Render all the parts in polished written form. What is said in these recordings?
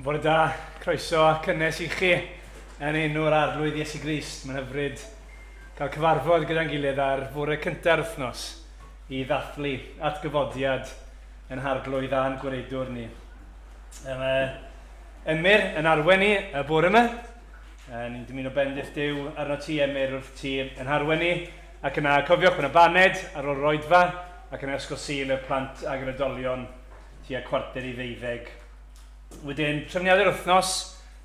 Bore da, croeso a cynnes i chi yn enw'r Arglwydd Iesu Grist. Mae'n hyfryd cael cyfarfod gyda'n gilydd ar fore cynta'r wythnos i ddathlu atgyfodiad yn Harglwydd a'n Gwaredwr ni. Mae Emyr yn arwen ni y bore yma. Ni'n dymuno bendith Duw arno ti, Emyr, wrth ti yn harwen ni. Ac yna, cofiwch, mae yna baned ar ôl yr oedfa ac yna ysgol Sul i'r plant ag yr oedolion tua 11:45. Wedyn, trefniadau'r wythnos,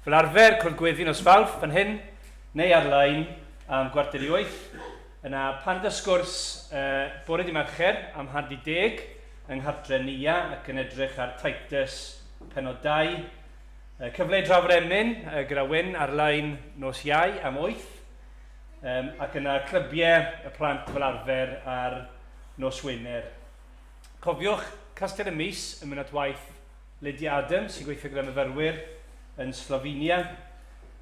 fel arfer, cwrdd gweddi nos Fawrth fan hyn, neu ar-lein am 7:45. Yna, panda sgwrs uh, bore di Mercher am 9:30 yng nghartre Nia ac yn edrych ar Titus penod 2. Uh, cyfle i drafod emyn uh, gyda Wyn ar-lein nos Iau am 8. Um, ac yna clybiau y plant fel arfer ar nos Wener. Cofiwch, Castell y Mis yn mynd at waith Lydia Adams sy'n gweithio gyda myfyrwyr yn Slovenia.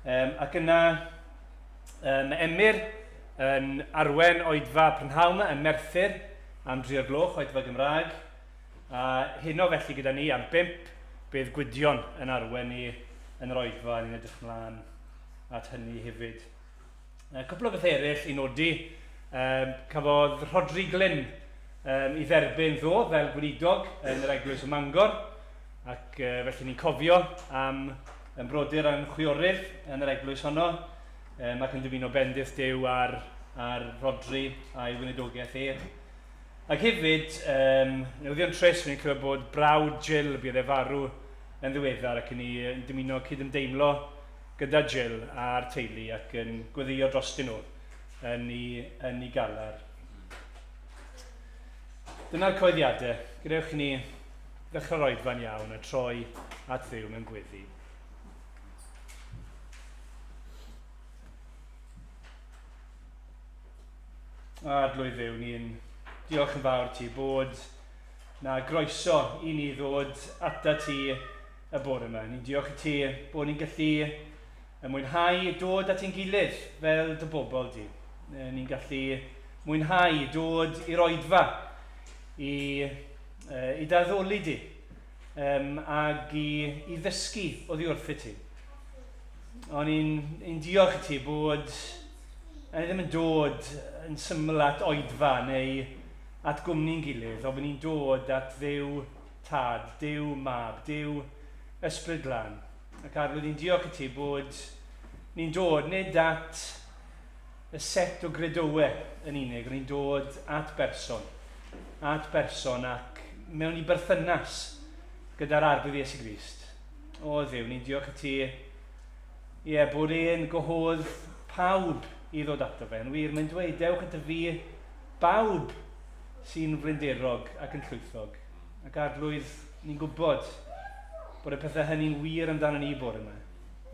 Um, ac yna um, Emyr yn arwen oedfa prynhawn yn Merthyr am dri o'r gloch, oedfa Gymraeg. A heno felly gyda ni am bump, bydd Gwydion yn arwen ni yn yr oedfa, ni'n edrych mlaen at hynny hefyd. Cwpl o bethau eraill i nodi. Um, cafodd Rhodri Glyn um, i dderbyn ddo fel gweinidog yn yr Eglwys ym Mangor, ac uh, felly ni'n cofio am yn brodyr a'n chwiorydd yn yr eglwys honno, um, ac yn dymuno bendith Duw ar, ar Rhodri a'i weinidogaeth e. Ac hefyd, um, newyddion trist, ni'n clywed bod brawd Jill, buodd e farw yn ddiweddar, ac ni yn dymuno cydymdeimlo gyda Jill a'r teulu ac yn gweddïo drostyn nhw yn ei, yn ei galar. Dyna'r coeddiadau. Gadewch i ni ddechrau'r oedfa'n iawn a troi at Dduw mewn gweddi. Arglwydd Dduw, ni'n diolch yn fawr ti bod na groeso i ni ddod ata ti y bore yma. Ni'n diolch i ti bod ni'n gallu y mwynhau dod at ein gilydd fel dy bobl di. Ni'n gallu mwynhau dod i'r oedfa i, i daddoli di um, ag i, i ddysgu oddi wrthyt ti. Ond ni'n ni diolch i ti bod ni ddim yn dod yn syml at oedfa neu at gwmni'n gilydd, ond bod ni'n dod at Dduw Tad, Duw Mab, Duw Ysbryd Glân. Ac Arglwydd, ni'n diolch i ti bod ni'n dod nid at y set o gredowe yn unig, ond ni'n dod at berson, at berson ac mewn i berthynas gyda'r Arglwydd Iesu Grist. O Dduw, ni'n diolch i ti, ie, bod e'n gwahodd pawb i ddod ato fe. Yn wir, mae'n dweud, dewch at y fi bawb sy'n flinderog ac yn llwythog. Ac Arglwydd, ni'n gwybod bod y pethau hynny'n wir amdano ni bore yma,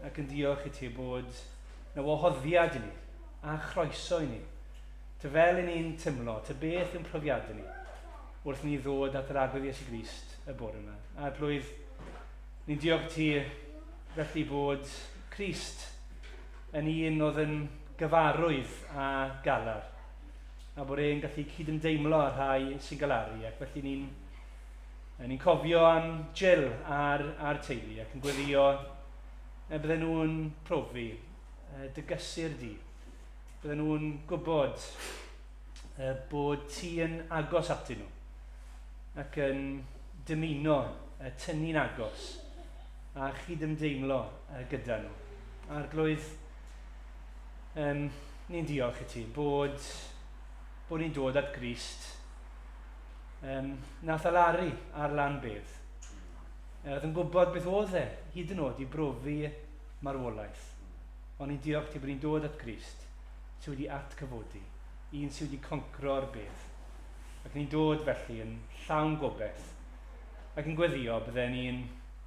ac yn diolch i ti bod na wahoddiad i ni, a chroeso i ni, ty fel i ni'n tymlo, ty beth yw'n profiadau ni, wrth ni ddod at yr Arglwydd Iesu Grist y bore yma. Arglwydd, ni'n diolch ti felly bod Crist yn un oedd yn gyfarwydd a galar, a bod e'n gallu cydymdeimlo â rhai sy'n galaru, ac felly ni'n ni cofio am Jill a'r, a'r teulu ac yn gweddio y bydden nhw'n profi dy gysur di. Bydden nhw'n gwybod bod ti yn agos atyn nhw ac yn dymuno tynnu'n agos a chydymdeimlo gyda nhw. Arglwydd, um, ni'n diolch i ti bod, bod ni'n dod at Grist um, nath alaru ar lan bedd. Oedd yn gwybod beth oedd e, hyd yn oed i brofi marwolaeth. Ond ni'n diolch ti bod ni'n dod at Grist sydd wedi atgyfodi, un sydd wedi concro'r bedd. Ac ni'n dod felly yn llawn gobeith ac yn gweddio bydden ni'n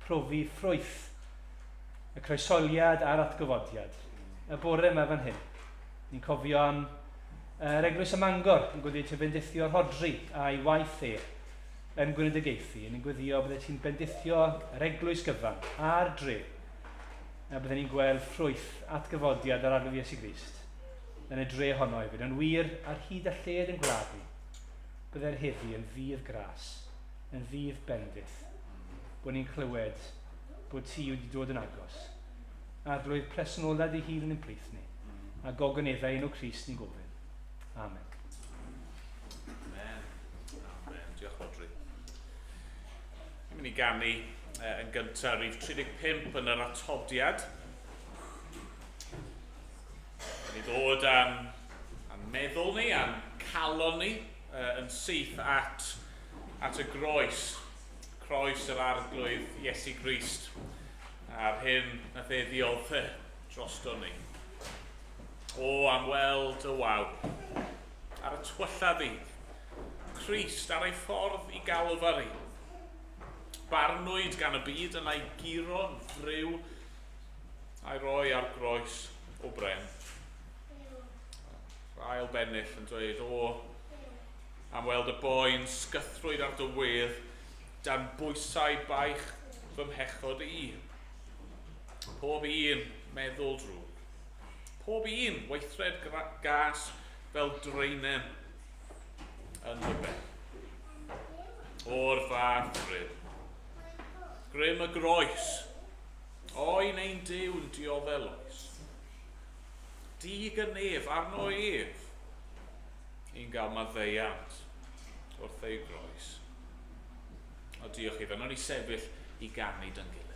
profi ffrwyth y croesoliad a'r atgyfodiad. Y bore yma fan hyn, ni'n cofio am yr Eglwys ym Mangor yn gweddio ti bendithio Rhodri a'i waith e yn gweinidagaethu. Ni'n gweddio bydde ti'n bendithio yr eglwys gyfan a'r dre a bydden ni'n gweld ffrwyth atgyfodiad yr Arglwydd Iesu Grist yn y dre honno hefyd. Yn wir, ar hyd a lled yn gwlad ni, bydde'r heddi yn ddydd gras, yn ddydd bendith, bod ni'n clywed bod ti wedi dod yn agos. Arglwydd, presenola dy hun yn ein plith ni, a gogoneddau enw Crist ni'n gofyn. Amen. Amen. Amen. Diolch, Rhodri. Ni'n mynd i ganu yn gyntaf rhif 35 yn yr atodiad. Ni ddod am, am meddwl ni, am calon ni, yn syth at, at y groes. Croes yr Arglwydd Iesu Grist, a'r hyn nath e ddiodde drosto ni. O, am weld y waw ar y tywylla ddydd. Crist ar ei ffordd i Galfari. Barnwyd gan y byd yna i guro'n friw a'i roi ar groes o bren. Yr ail bennill yn dweud, o, am weld y boen sgythrwyd ar dy wedd, dan bwysau baich fy mhechod i. Pob un meddwl drwg. Pob un weithred gas fel draenen yn dy ben. O'r fath grym. Grym y groes. Oen ein Duw'n dioddel oes. Dig y nef arno ef. I'n gael maddeuant wrth ei groes. O diolch iddo. Nawn ni sefyll i ganu dy'n gilydd.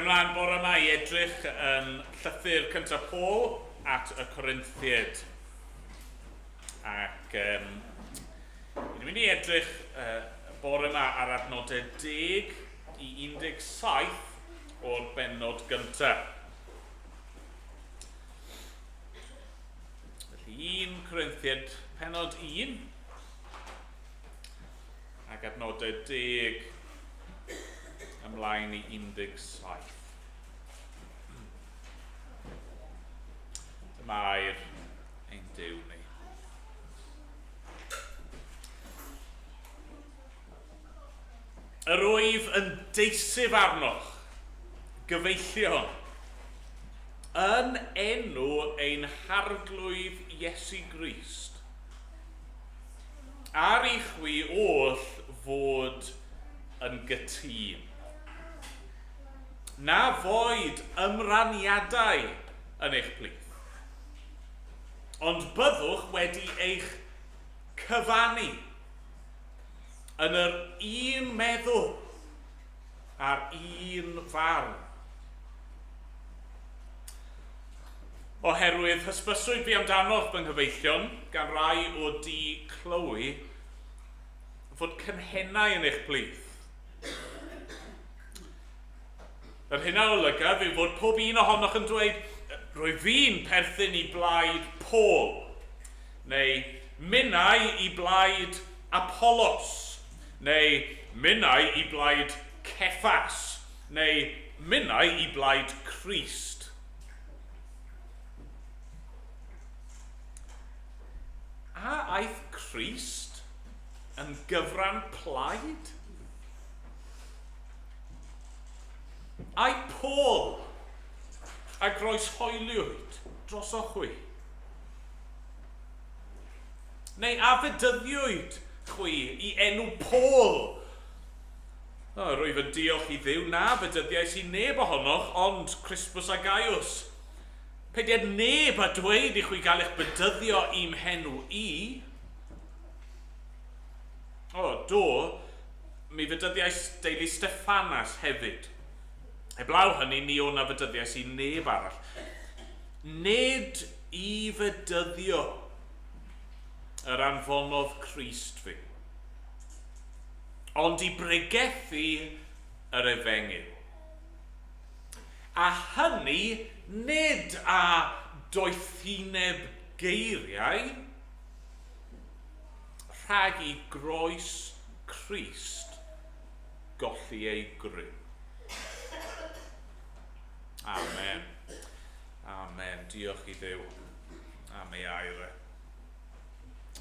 Cario ymlaen bore yma i edrych yn llythyr cyntaf Paul at y Corinthiaid. Ac um, ni'n mynd i edrych uh, bore yma ar adnodau 10 i 17 o'r bennod gyntaf. Felly 1 Corinthiaid penod 1 ac adnodau 10 ymlaen i 17. Dyma air ein Duw ni. Yr wyf yn deisyf arnoch, gyfeillion, yn enw ein Harglwydd Iesu Grist, ar i chwi oll fod yn gytûn. Na foed ymraniadau yn eich plith, ond byddwch wedi eich cyfannu yn yr un meddwl a'r un farn. Oherwydd hysbyswyd fi amdanoch, fy nghyfeillion, gan rai o dŷ Chloe, fod cynhennau yn eich plith. Yr hyn a olygaf yw fod pob un ohonoch yn dweud, rwy fi'n perthyn i blaid Paul, neu minnau i blaid Apollos, neu minnau i blaid Ceffas, neu minnau i blaid Crist. A aeth Crist yn gyfran plaid? Ai Paul a groeshoeliwyd drosoch chwi? Neu a fedyddiwyd chwi i enw Paul? O, rwyf yn diolch i Dduw na fedyddiais i neb ohonoch ond Crispus a Gaius. Peidied neb a dweud i chwi gael eich bedyddio i'm henw i. O, do, mi fedyddiais deulu Stephanas hefyd. Heblaw hynny, ni o na fedyddiais i neb arall. Nid i fedyddio yr anfonodd Crist fi, ond i bregethu yr efengyl. A hynny nid â doethineb geiriau, rhag i groes Crist golli ei grym. Amen. Amen. Diolch i Dduw am ei air e.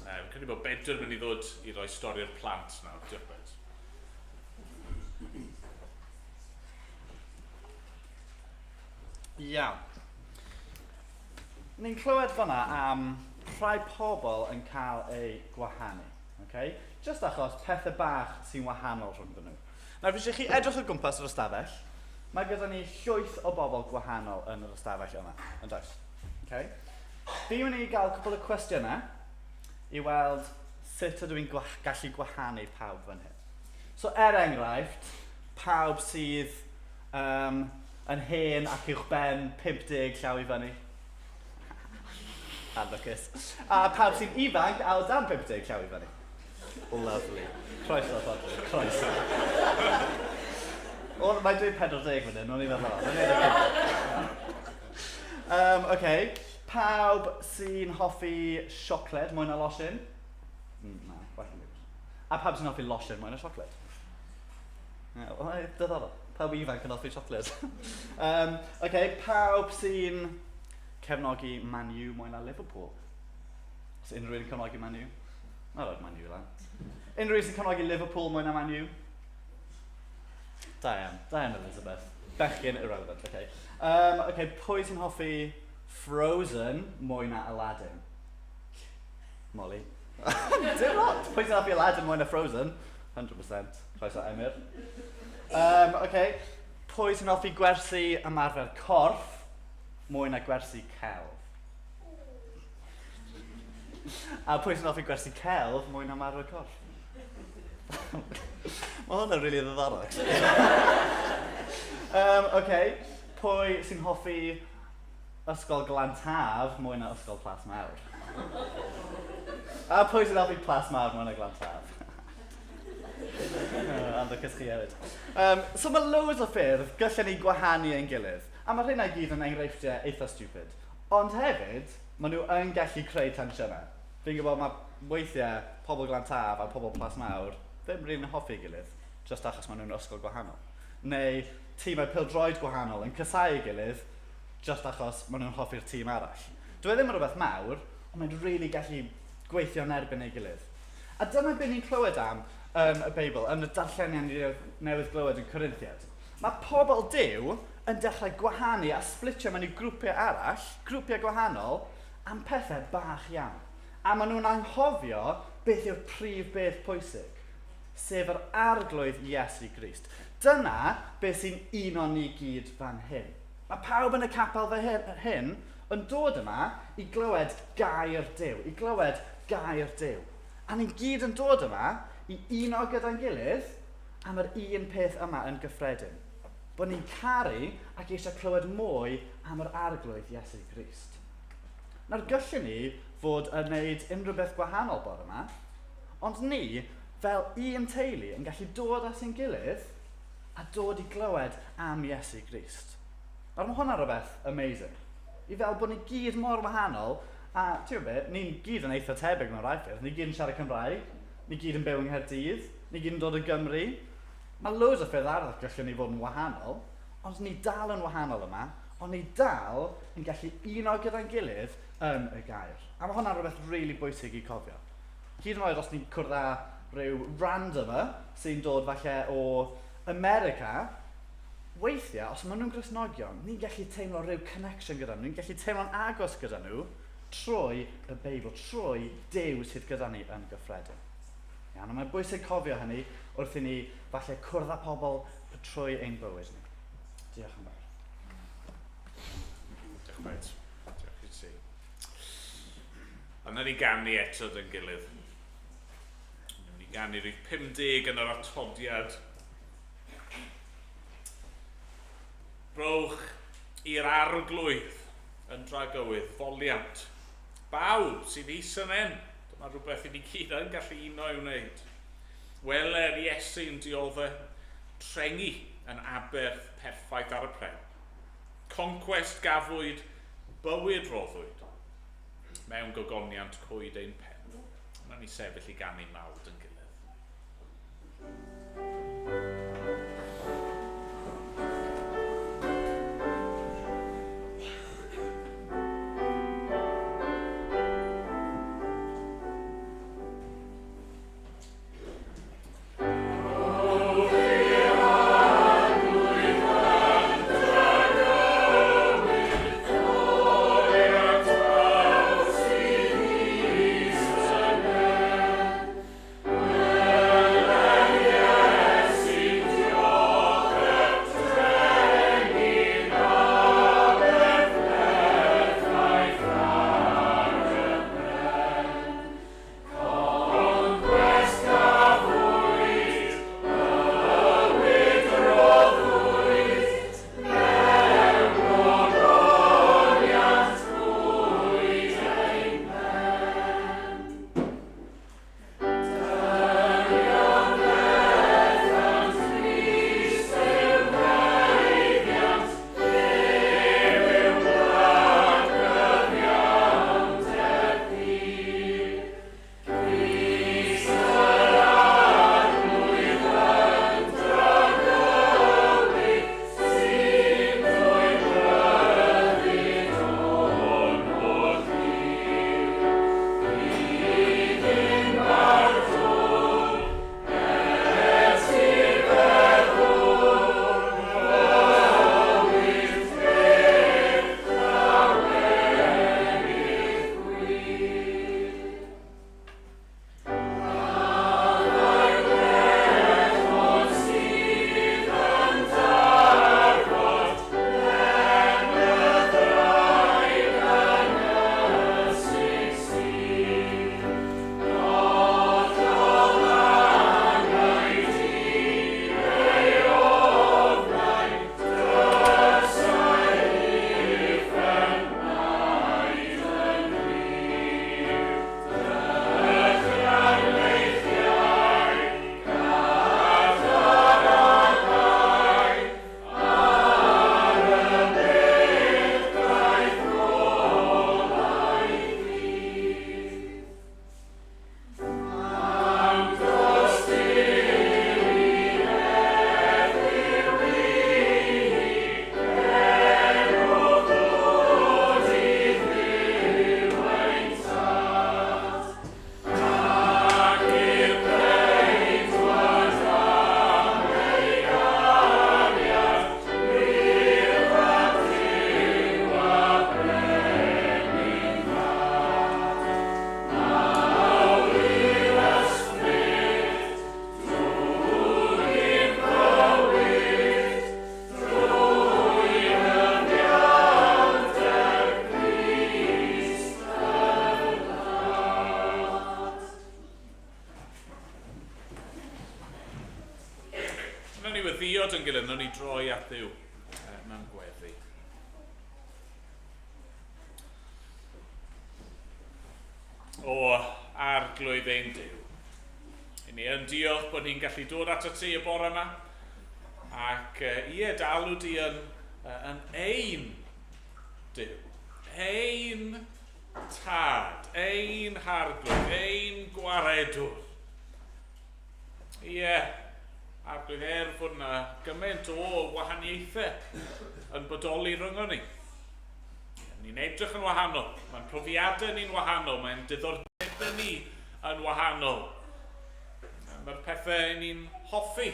Fi'n credu bod Bedwyr yn mynd i ddod i roi stori'r plant nawr. Diolch, Bet. Iawn. Ni'n clywed fanna am rhai pobl yn cael eu gwahanu. Okay? Just achos pethau bach sy'n wahanol rhwngddyn nhw. Nawr, fi eisiau chi edrych o gwmpas yr ystafell. Mae gyda ni llwyth o bobl gwahanol yn yr ystafell yma, yn does? Okay? Fi'n mynd i gael cwpl o cwestiynau i weld sut ydw i'n gwah gallu gwahanu pawb fan hyn. So, er enghraifft, pawb sydd um, yn hen ac uwch ben 50 llaw i fyny. Anlwcus. A pawb sy'n ifanc a o dan 50 llaw i fyny. Lovely. Croeso, Rhodri. Croeso. O, mae'n dweud 40 fan hyn, o'n i'n meddwl. Um, okay. Pawb sy'n hoffi siocled mwy na losin? Na, well yn A pawb sy'n hoffi losin mwy na siocled? Yeah, well, diddorol. Pawb ifanc yn hoffi siocled. um, okay, pawb sy'n cefnogi Man U mwy na Liverpool? Os unrhyw un yn cefnogi Man U? Na roed Man U lan. Unrhyw un sy'n cefnogi Liverpool mwy na Man U? Da iawn, da iawn Elizabeth. Bechgyn irrelevant, okay. Okay, pwy sy'n hoffi Frozen mwy na Aladdin? Molly. Dim lot. Pwy sy'n hoffi Aladdin mwy na Frozen? 100%. Croeso Emyr. Okay. Pwy sy'n hoffi gwersi ymarfer corff mwy na gwersi celf? A pwy sy'n hoffi gwersi celf mwy na ymarfer corff? Mae hwnna'n rili ddiddorol, actually. Okay. Pwy sy'n hoffi Ysgol Glantaf mwy na Ysgol Plas Mawr? A pwy sy'n hoffi Plas Mawr mwy na Glantaf? Andro chi hefyd. So mae loads o ffyrdd gallen ni gwahanu ein gilydd. A mae rheina i gyd yn enghreifftiau eitha stupid. Ond hefyd, maen nhw yn gallu creu tensiynau. Fi'n gwybod mae weithiau pobl Glantaf a pobl Plas Mawr ddim rili'n hoffi ei gilydd, jyst achos maen nhw'n ysgol gwahanol. Neu tîmau pêl-droed gwahanol yn casáu ei gilydd, jyst achos maen nhw'n hoffi'r tîm arall. Dyw e ddim yn rhywbeth mawr, ond mae'n rili gallu gweithio yn erbyn ei gilydd. A dyna be ni'n clywed am yn y Beibl, yn y darlleniad ni newydd glywed yn Corinthiad. Mae pobl Duw yn dechrau gwahanu a splitio mewn i grwpiau arall, grwpiau gwahanol, am pethau bach iawn. A maen nhw'n anghofio beth yw'r prif beth pwysig, sef yr Arglwydd Iesu Grist. Dyna beth sy'n uno ni gyd fan hyn. Mae pawb yn y capel fe hyn yn dod yma i glywed gair Duw, i glywed gair Duw. A ni'n gyd yn dod yma i uno gyda'n gilydd am yr un peth yma yn gyffredin. Bod ni'n caru ac eisiau clywed mwy am yr Arglwydd Iesu Grist. Nawr gallwn ni fod yn wneud unrhyw beth gwahanol bore yma, ond ni, fel un teulu, yn gallu dod at ein gilydd a dod i glywed am Iesu Grist. Nawr mae hwnna'n rhywbeth amazing. I fel bod ni gyd mor wahanol, a ti'n gwybod beth, ni'n gyd yn eitha tebyg mewn rhai ffyrdd. Ni gyd yn siarad Cymraeg, ni gyd yn byw yng Nghaerdydd, ni gyd yn dod o Gymru. Mae loads o ffyrdd arall gallwn ni fod yn wahanol, ond ni dal yn wahanol yma, ond ni dal yn gallu uno gyda'n gilydd yn y gair. A mae hwnna'n rhywbeth rili really bwysig i cofio. Hyd yn oed os ni'n cwrdd â rhyw randomer sy'n dod falle o America, weithiau, os maen nhw'n Gristnogion, ni'n gallu teimlo rhyw connection gyda nhw, ni'n gallu teimlo'n agos gyda nhw trwy y Beibl, trwy Duw sydd gyda ni yn gyffredin. Iawn, a mae'n bwysig cofio hynny wrth i ni falle cwrdd â pobl trwy ein bywyd ni. Diolch yn fawr. Diolch mate. Diolch i ti. A wnawn ni ganu eto dy'n gilydd. Wnawn ni ganu rhif 50 yn yr atodiad. Rhowch i'r arglwydd yn dragywydd foliant. Bawb sydd is yn en, dyma rhywbeth i ni gyd yn gallu uno i'w wneud. Wele'r Iesu'n diodde, trengi yn aberth perffaith ar y pren. Concwest gafwyd, bywyd roddwyd, mewn gogoniant coed ein pen. Wnawn ni sefyll i ganu mawd yn gilydd. gweddio dy'n gilydd, wnawn ni droi at Dduw mewn gweddi. O Arglwydd ein Duw, i ni yn diolch bod ni'n gallu dod at y ti y bore yma, ac ie, dalw di yn, yn ein Duw, ein Tad, ein Harglwydd, ein Gwaredwr. Ie, Arglwydd, er fod yna gymaint o wahaniaethau yn bodoli rhyngon ni. Ni'n edrych yn wahanol, mae'n profiadau ni'n wahanol, mae'n diddordebau ni yn wahanol. Mae'r pethau ni'n hoffi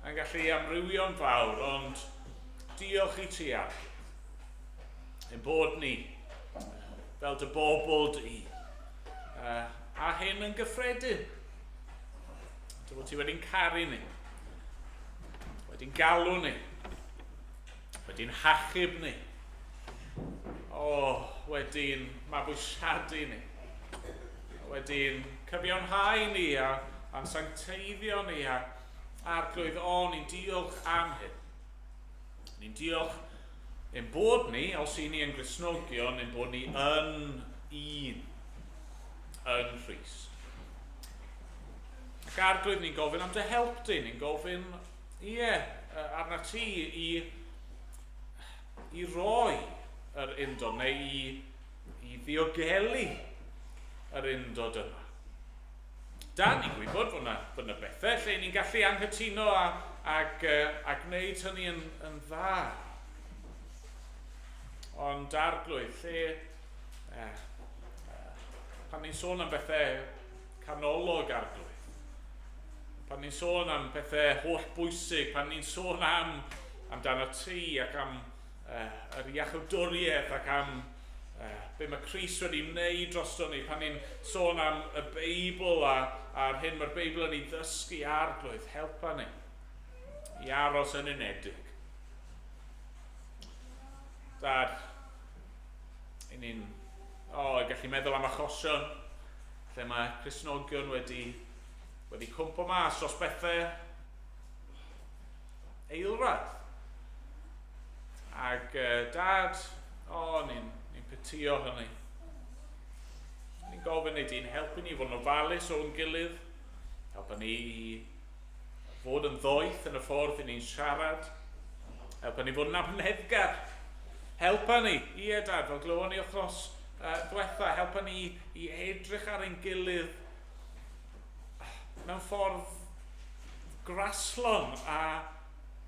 yn gallu amrywio'n fawr, ond diolch i ti, Arglwydd, ein bod ni fel dy bobl di, a hyn yn gyffredin. Dy fod ti wedi'n caru ni, wedi'n galw ni, wedi'n hachub ni, o, wedi'n mabwysiadu ni, wedi'n cyfiawnhau ni a, a'n sancteiddio ni a Arglwydd, o, ni'n diolch am hyn. Ni'n diolch ein bod ni, os i ni yn Gristnogion, ein bod ni yn un yn Nghrist. Ac Arglwydd, ni'n gofyn am dy help di, ni'n gofyn, ie, arna ti i, i roi yr undod, neu i, i ddiogelu yr undod yma. Da ni'n gwybod fod yna, fod yna bethau lle ni'n gallu anghytuno a, ag, a gwneud hynny yn, yn dda. Ond Arglwydd, lle, eh, pan ni'n sôn am bethau canolog Arglwydd, pan ni'n sôn am bethau holl bwysig, pan ni'n sôn am amdano ti ac am yr iachawdwriaeth ac am be mae Crist wedi wneud drosto ni, pan ni'n sôn am y Beibl a, a'r hyn mae'r Beibl yn ei ddysgu, Arglwydd, helpa ni i aros yn unedig. Dad, i ni'n oh, gallu meddwl am achosion lle mae Cristnogion wedi, wedi cwmpo mas dros bethau eilradd. Ac dad, o, oh, ni'n ni pytio hynny. Ni'n gofyn i di'n helpu ni fod yn ofalus o'n gilydd, helpu ni i fod yn ddoeth yn y ffordd i ni'n siarad, helpu ni fod yn amyneddgar, helpa ni, ie dad, fel glywon ni wythnos diwetha, helpa ni i edrych ar ein gilydd mewn ffordd graslon a,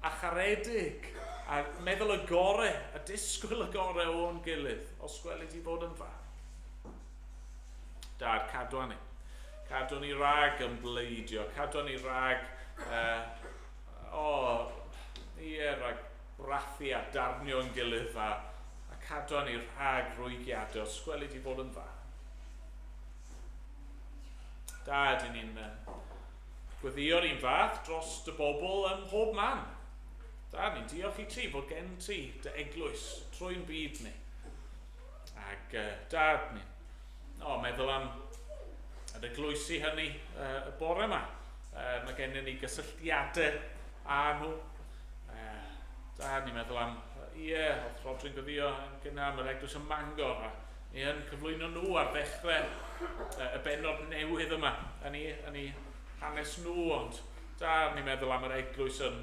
a charedig, a meddwl y gore, a disgwyl y gore o'n gilydd, os gwelid i fod yn dda. Dad, cadw ni. Cadw ni rhag ymbleidio, cadw ni rhag, o, ie, rhag brathu a darnio yn gilydd a, a cadw ni rhag rwygiadau, os gwelid i fod yn dda. Dad, i ni'n gweddïo'r un fath dros dy bobl ym mhob man. Dad, ni'n diolch i ti fod gen ti dy eglwys trwy'n byd ni. Ac dad, ni'n oh, meddwl am yr eglwysi hynny y bore yma. Mae gennym ni gysylltiadau â nhw. Dad, ni'n meddwl am, ie, yeah, oedd Rodri'n gweddio yn gynnar am yr eglwys ym Mangor, a ni yn cyflwyno nhw ar ddechrau y bennod newydd yma, yn ei, yn ei hanes nhw, ond da, ni'n meddwl am yr eglwys yn,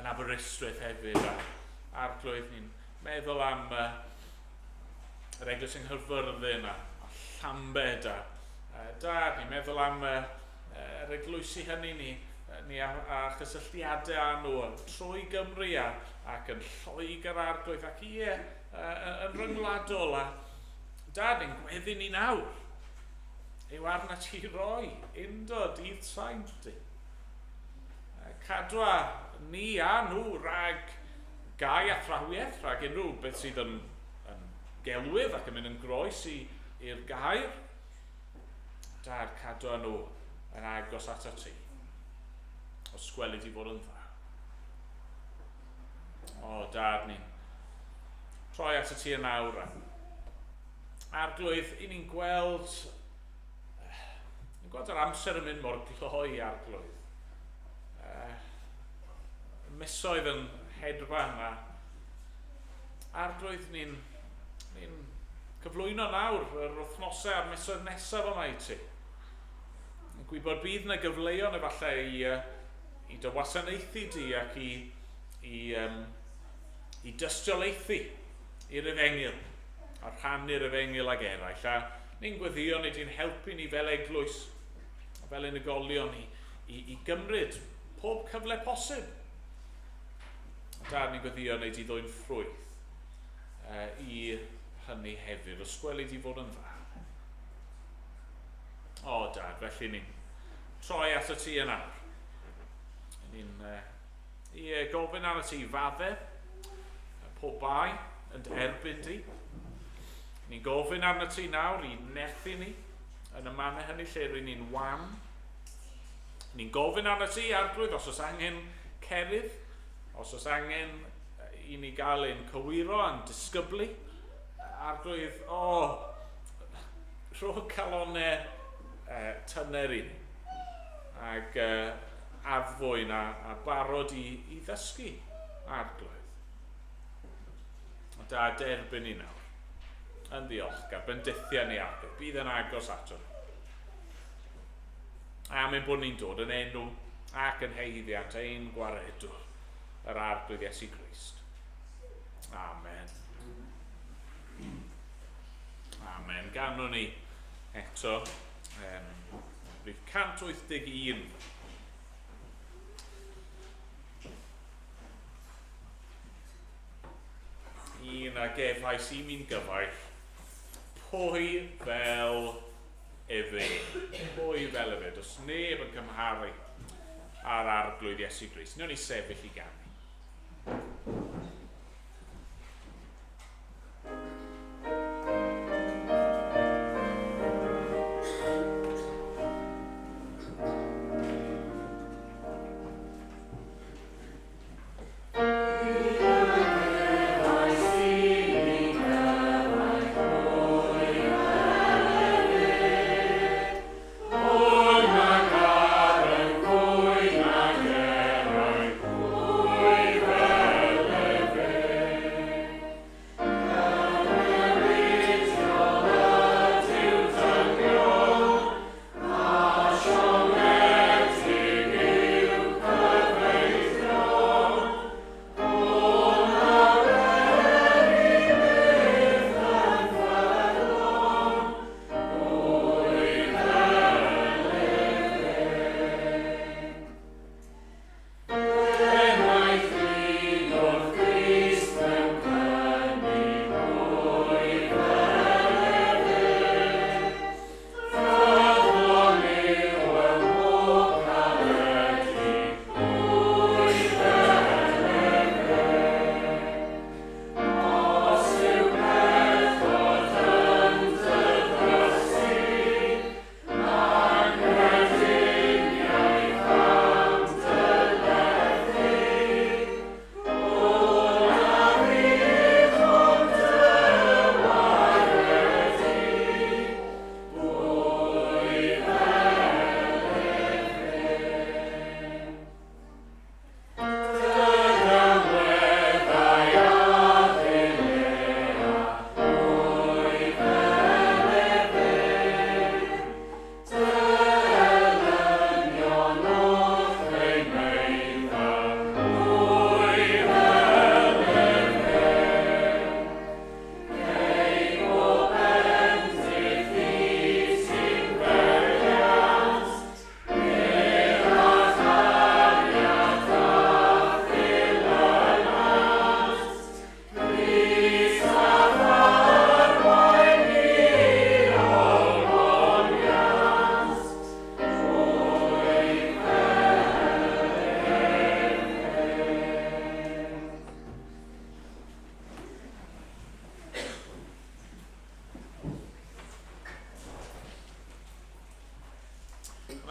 yn Aberystwyth hefyd, a Arglwydd, ni'n meddwl am yr eglwys yng Nghaerfyrddin a, a Llambed, a, da, ni'n meddwl am yr eglwysi hynny ni, ni a, a chysylltiadau â nhw trwy Gymru a, ac yn Lloegr Arglwydd ac ie, yn ryngwladol a dad yn gweddi ni nawr yw arna ti roi undod i'r saint di. Cadwa ni a nhw rhag gau athrawiaeth, rhag unrhyw beth sydd yn, yn gelwydd ac yn mynd yn groes i'r gair. Dad, cadwa nhw yn agos at ti. Os gweli di fod yn dda. O, dad, ni'n troi at y ti yn awr. Arglwydd, i ni'n gweld, ni'n gweld yr amser yn mynd mor gloi, Arglwydd. misoedd yn hedfan a Arglwydd, ni'n ni cyflwyno nawr yr wythnosau a'r misoedd nesaf yma i ti. Yn gwybod bydd yna gyfleon efallai i, i dy wasanaethu di ac i, i, um, i dystiolaethu i'r efengyl a rhannu'r efengyl ag eraill. A ni'n gweddio ni di'n helpu ni fel eglwys, fel unigolion i, i, i gymryd pob cyfle posib. Dad, ni'n gweddio wneud i ddwy'n ffrwyth uh, i hynny hefyd, os gweli di fod yn dda. O, Dad, felly ni'n troi at y ti yn awr. Ni'n uh, i gofyn ar y ti fadde pob bai yn dy erbyn di. Ni'n gofyn arno ti nawr i nerthu ni yn y mannau hynny lle rydyn ni'n wan. Ni'n gofyn arno ti, Arglwydd, os oes angen cerydd, os oes angen i ni gael ein cywiro a'n disgyblu, Arglwydd, o, oh, rho calonau tyner i ni, ac addfwyn a, a barod i, i ddysgu, Arglwydd. Da derbyn ni nawr, yn ddiolchgar, bendithia ni Arglwydd, bydd yn agos ato ni. Am ein bod ni'n dod yn enw ac yn haeddiant ein gwaredwr, yr Arglwydd Iesu Grist. Amen. Amen. Ganwn ni eto um, rhif 181. Un a gefais i mi'n gyfaill, pwy fel efe? Pwy fel efe? Does neb yn cymharu â'r Arglwydd Iesu Grist. Newn ni sefyll i ganu.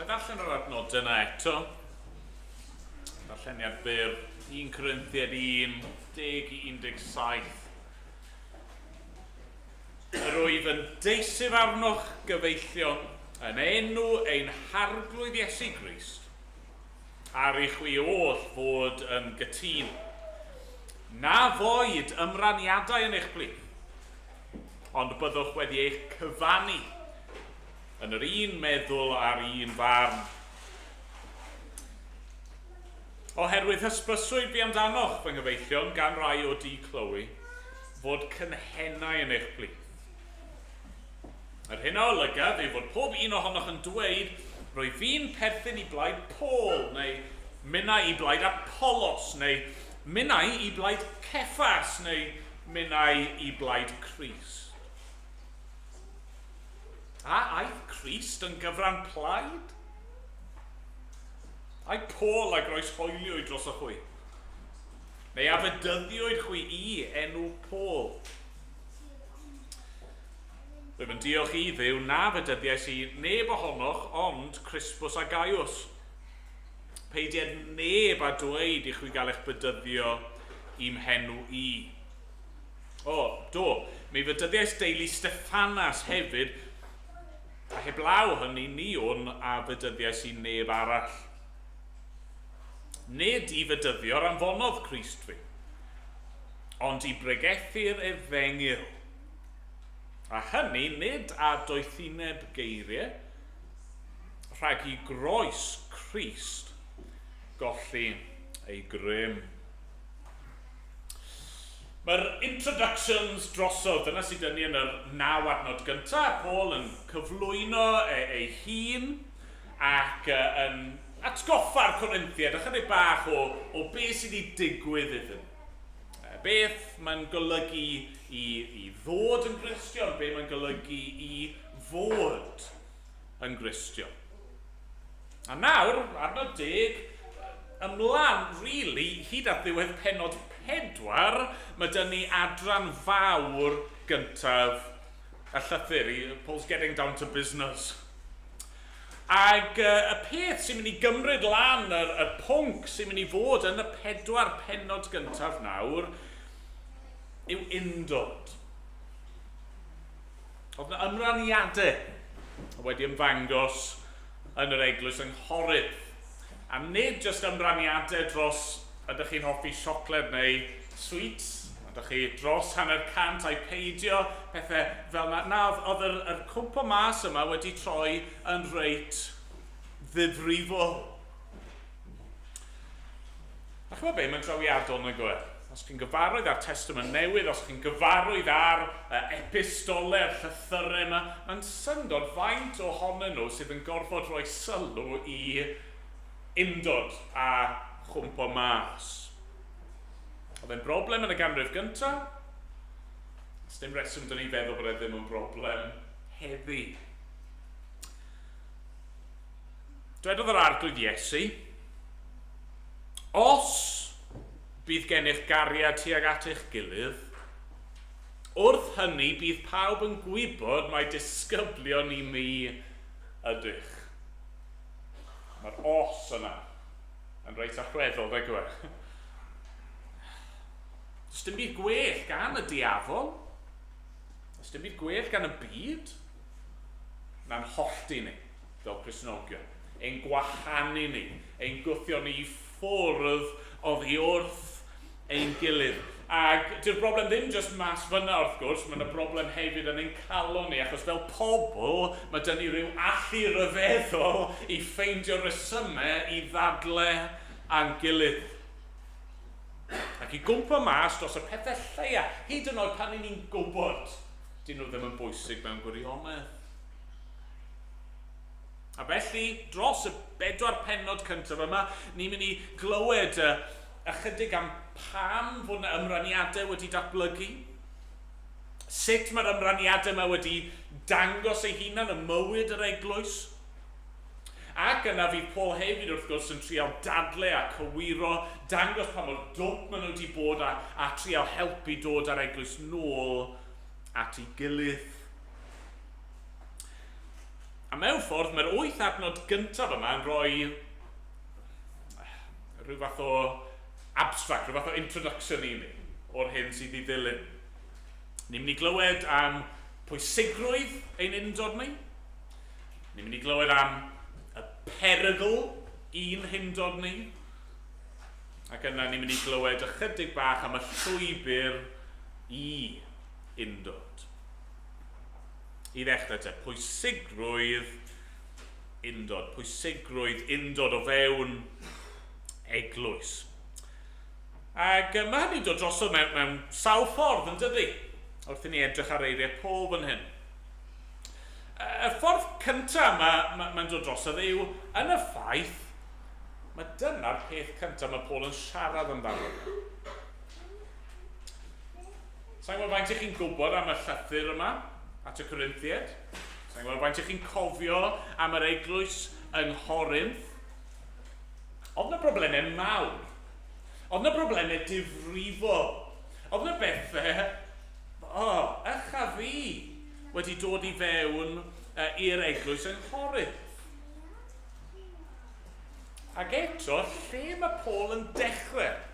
Mae ddarllen yr adnodau yna eto. Darlleniad byr 1 Corinthiad 1, 10 i 17. Yr wyf yn deisyf arnoch, gyfeillion, yn enw ein Harglwydd Iesu Grist. Ar i chwi oll fod yn gytûn. Na foed ymraniadau yn eich plith, ond byddwch wedi eich cyfannu yn yr un meddwl a'r un farn. Oherwydd hysbyswyd fi amdanoch, fy nghyfeillion, gan rai o dŷ Chloe, fod cynhennau yn eich plith. Yr hyn a olygaf yw fod pob un ohonoch yn dweud, Rwyf fi'n perthyn i blaid Paul, neu minnau i blaid Apollos, neu minnau i blaid Ceffas, neu minnau i blaid Crist. A aeth Crist yn gyfran plaid? Ai Paul a groeshoeliwyd drosoch chwi? Neu a fedyddiwyd chwi i enw Paul? Rwyf yn diolch i Dduw na fedyddiais i neb ohonoch ond Crispus a Gaius. Peidied neb a dweud i chwi gael eich bedyddio i'm henw i. O, do, mi fedyddiais deulu Stephanas hefyd, a heblaw hynny ni wn a fedyddiais i neb arall. Nid i fedyddio'r anfonodd Crist fi, ond i bregethu'r efengyl. A hynny nid â doethineb geiriau, rhag i groes Crist golli ei grym. Mae'r introductions drosodd, dyna sydd dyn ni yn yr naw adnod gyntaf, Paul yn cyflwyno e, ei hun ac yn atgoffa'r Corinthiaid ychydig bach o, o beth sydd wedi digwydd iddyn. Beth mae'n golygu i, i ddod yn Gristion, beth mae'n golygu i fod yn Gristion. A nawr, adnod 10, ymlaen, really, hyd at ddiwedd pennod 4, mae dyn ni adran fawr gyntaf y llythyr. Paul's getting down to business. Ac y peth sy'n mynd i gymryd lan, yr, y pwnc sy'n mynd i fod yn y pedwar pennod gyntaf nawr, yw undod. Oedd yna ymraniadau wedi ymddangos yn yr eglwys yng Nghorinth. A nid jyst ymraniadau dros ydych chi'n hoffi siocled neu sweets, ydych chi dros 150 ai peidio, pethau fel yna. Na, oedd yr, yr cwmpo mas yma wedi troi yn reit ddifrifol. A chymod be, mae'n drawiadol nag yw e? Os chi'n gyfarwydd â'r Testament Newydd, os chi'n gyfarwydd â'r epistole'r llythyrau yma, mae'n syndod faint ohonyn nhw sydd yn gorfod rhoi sylw i undod a chwmpo mas. Oedd e'n broblem yn y ganrif gyntaf? Does dim reswm dyn ni feddwl bod e ddim yn broblem heddi. Dwedodd yr Arglwydd Iesu, Os bydd gennych gariad tuag at eich gilydd, wrth hynny bydd pawb yn gwybod mai disgyblion i mi ydych. Mae'r os yna yn reit allweddol, nag yw e? Does dim byd gwell gan y diafol. Does dim byd gwell gan y byd na'n hollti ni fel Cristnogion, ein gwahanu ni, ein gwthio ni i ffwrdd oddi wrth ein gilydd. Ac dyw'r broblem ddim jyst mas fyna wrth gwrs, mae yna broblem hefyd yn ein calon ni, achos fel pobl mae dyn ni ryw allu ryfeddol i ffeindio resymau i ddadle â'n gilydd. Ac i gwmpo mas dros y pethau lleia, hyd yn oed pan 'y ni'n gwybod dyn nhw ddim yn bwysig mewn gwirionedd. A felly, dros y bedwar pennod cyntaf yma, ni'n mynd i glywed ychydig am pam fod yna ymraniadau wedi datblygu, sut mae'r ymraniadau yma wedi dangos ei hunan ym mywyd yr eglwys, ac yna fydd Paul hefyd wrth gwrs yn trial dadle a cywiro, dangos pa mor dwp maen nhw wedi bod a, a trial helpu dod â'r eglwys nôl at ei gilydd. A mewn ffordd, mae'r wyth adnod gyntaf yma yn rhoi rhyw fath o abstract, rhyw fath o introduction i ni o'r hyn sydd i ddilyn. Ni'n mynd i glywed am pwysigrwydd ein undod ni. Ni'n mynd i glywed am y perygl. i'n hundod ni. Ac yna ni'n mynd i glywed ychydig bach am y llwybr i undod. I ddechrau te, pwysigrwydd undod. Pwysigrwydd undod o fewn eglwys. Ac mae hynny'n dod drosodd mewn sawl ffordd, yn dydy? Wrth i ni edrych ar eiriau Paul fan hyn. Y ffordd cyntaf mae'n ma dod drosodd yw yn y ffaith, mae dyna'r peth cyntaf mae Paul yn siarad amdano. Sa'n gwybod faint ych chi'n gwybod am y llythyr yma at y Corinthiaid. Sa'n gwybod faint ych chi'n cofio am yr eglwys yng Nghorinth. Oedd yna broblemau mawr. Oedd yna broblemau difrifol. Oedd yna bethau, o, oh, ych a fi, wedi dod i fewn i'r eglwys yng Nghorinth. Ac eto, lle mae Paul yn dechrau?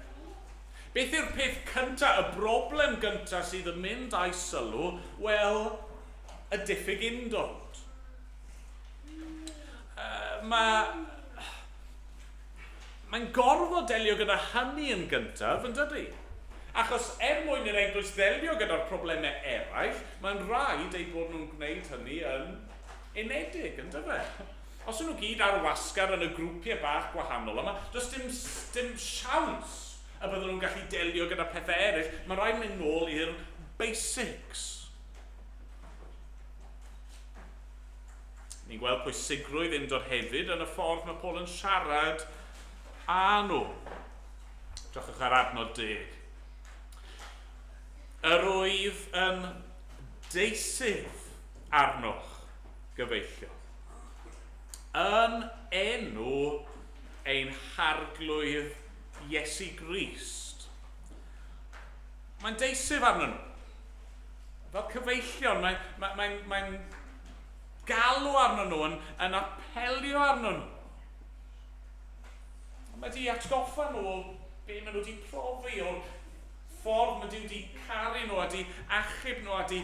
Beth yw'r peth cyntaf, y broblem gyntaf sydd yn mynd â'i sylw? Wel, y diffyg undod. Mae... Mae'n gorfod delio gyda hynny yn gyntaf, yn dydy? Achos er mwyn i'r eglwys ddelio gyda'r problemau eraill, mae'n rhaid eu bod nhw'n gwneud hynny yn unedig, yn dyfe? Os ydyn nhw gyd ar wasgar yn y grwpiau bach gwahanol yma, does dim, dim siawns y bydden nhw'n gallu delio gyda pethau eraill. Mae'n rhaid mynd nôl i'r basics. Ni'n gweld pwysigrwydd undod hefyd yn y ffordd mae Paul yn siarad â nhw. Drychwch ar adnod 10. Yr wyf yn deisyf arnoch, gyfeillion, yn enw ein Harglwydd Iesu Grist. Mae'n deisyf arnyn nhw. Fel cyfeillion, mae'n mae, mae, mae galw arnyn nhw, yn apelio arnyn nhw. Mae wedi atgoffa nhw o be maen nhw wedi profi, o'r ffordd mae Duw wedi caru nhw a wedi achub nhw a wedi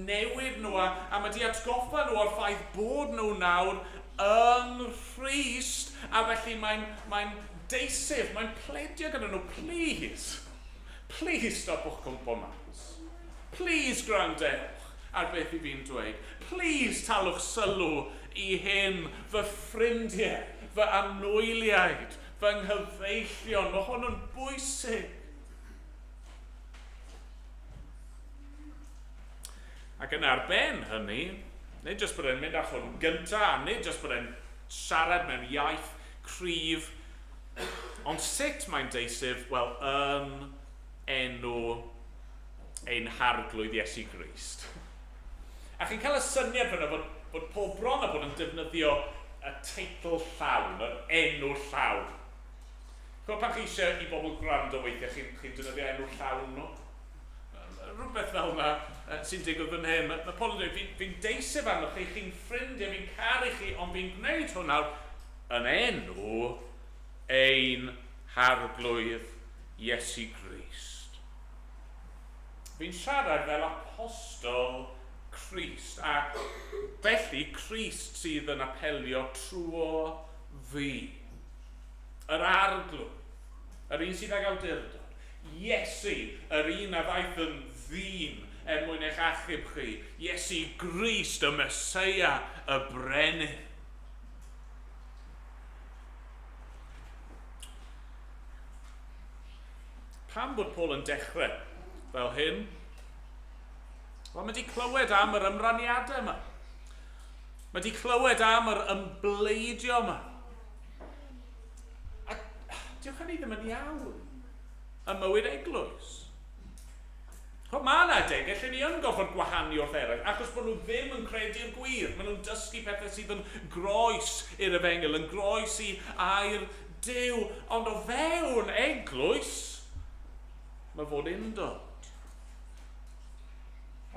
newid nhw a, a mae wedi atgoffa nhw o'r ffaith bod nhw nawr yng Nghrist a felly mae'n mae deisyf, mae'n pledio gyda nhw, please, please stopwch cwmpo mas. Please gwrandewch ar beth i fi'n dweud. Please talwch sylw i hyn, fy ffrindiau, fy anwyliaid, fy nghyfeillion. Mae hwn yn bwysig. Ac yna ar ben hynny, nid jyst bod e'n mynd â hwn gyntaf, a nid jyst bod e'n siarad mewn iaith cryf, ond sut mae'n deisyf? Wel, yn enw ein Harglwydd Iesu Grist. A chi'n cael y syniad fyna bod Paul bron a bod yn defnyddio y teitl llawn, yr enw llawn. Chimod, pan chi eisiau i bobl gwrando weithiau, chi'n chi defnyddio enw llawn nhw. Rhywbeth fel yna sy'n digwydd fan hyn. Mae Paul yn dweud, fi'n fi deiseb arnoch chi, chi'n ffrindiau, fi'n caru chi, ond fi'n gwneud hwn nawr yn enw ein Harglwydd Iesu Grist. Fi'n siarad fel apostol Crist, a felly Crist sydd yn apelio trwo fi. Yr Arglwydd, yr un sydd ag awdurdod. Iesu, yr un a ddaeth yn ddyn er mwyn eich achub chi. Iesu Grist, y Meseia, y Brenin. Pam bod Paul yn dechrau fel hyn? Wel, mae wedi clywed am yr ymraniadau yma. Mae wedi clywed am yr ymbleidio yma. A diolch hynny ddim yn iawn ym mywyd eglwys. Ch'mod, mae yna adegau lle ni yn gorfod gwahanu wrth eraill, achos bod nhw ddim yn credu'r gwir. Maen nhw'n dysgu pethau sydd yn groes i'r efengyl, yn groes i air Duw. Ond o fewn eglwys, mae fod undod.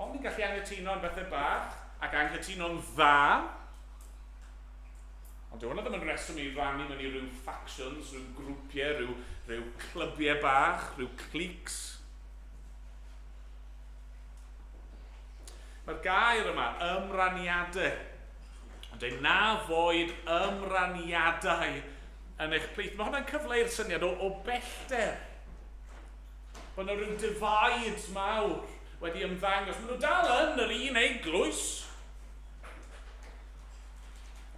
Ond ni'n gallu anghytuno am bethau bach, ac anghytuno'n dda. Ond dyw hwnna ddim yn reswm i rannu mewn i ryw factions, rhyw grwpiau, rhyw clybiau bach, rhyw cliques. Mae'r gair yma, ymraniadau, yn dweud na foed ymraniadau yn eich plith. Mae hwnna'n cyfleu'r syniad o bellter. Bod yna rhyw divides mawr wedi ymddangos. Maen nhw dal yn yr un eglwys.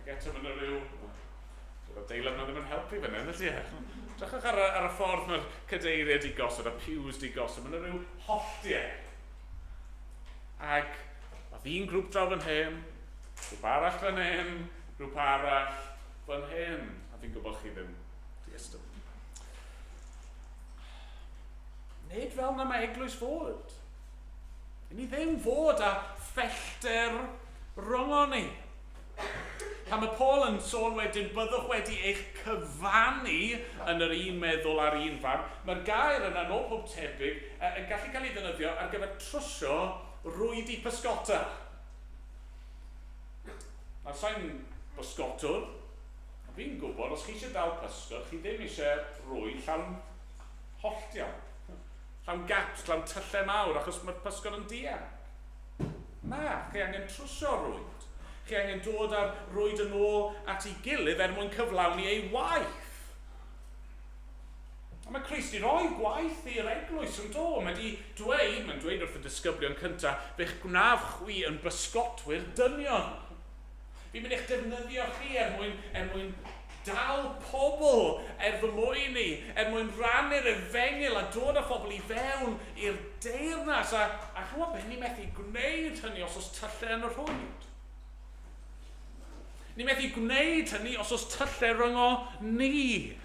Ac eto maen nhw rhyw... Dy'r adeilad yna ddim yn helpu fan hyn, ydy e? Drychwch ar y ffordd mae'r cadeiriau di gosod, y pews di gosod. Maen nhw rhyw holltiau. Ac oedd un grŵp draw fan hyn, grŵp arall fan hyn, grŵp arall fan hyn. A fi'n gwybod chi ddim di ystod. Nid fel na mae eglwys fod. I ni ddim fod â phellter rhyngon ni. Pan mae Paul yn sôn wedyn, byddwch wedi eich cyfannu yn yr un meddwl a'r un farn, mae'r gair yna, yn ôl pob tebyg, yn gallu cael ei ddefnyddio ar gyfer trwsio rwydi pysgota. Nawr, sa'n bysgotwr, ond fi'n gwybod, os chi eisiau dal pysgod, chi ddim eisiau rwyd llawn holltiau, llawn gaps, llawn tyllau mawr, achos mae'r pysgod yn dianc. Na, chi angen trwsio rwyd. Chi angen dod â'r rwyd yn ôl at ei gilydd er mwyn cyflawni ei waith. A mae Crist i roi gwaith i'r eglwys yn do. Mae di dweud, mae'n dweud wrth y disgyblion cyntaf, fe'ch gwnaf chwi yn bysgotwyr dynion. Fi'n mynd i'ch defnyddio chi er mwyn dal pobl er fy mwyn i, er mwyn rannu'r efengyl a dod â phobl i fewn i'r deyrnas. A chymod beth, ni methu gwneud hynny os oes tyllau yn y rhwyd. Ni methu gwneud hynny os oes tyllau rhyngo ni.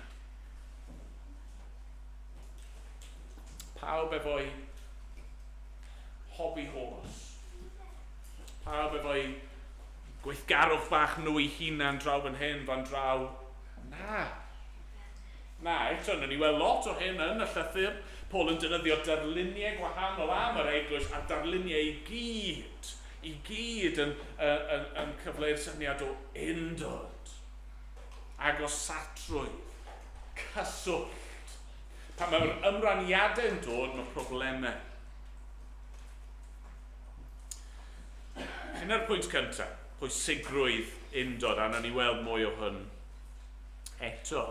Pawb efo'i hobby horse. Pawb efo'i gweithgarwch bach nhw eu hunan draw fan hyn, fan draw. Na. Na, eto, nawn ni weld lot o hyn yn y llythyr. Paul yn defnyddio darluniau gwahanol am yr eglwys a darluniau i gyd yn cyfleu'r syniad o undod, agosatrwydd, cyswllt. Pan mae'r ymraniadau'n dod, mae problemau. Hynna'r pwynt cyntaf, pwysigrwydd undod, a nawn ni weld mwy o hwn eto.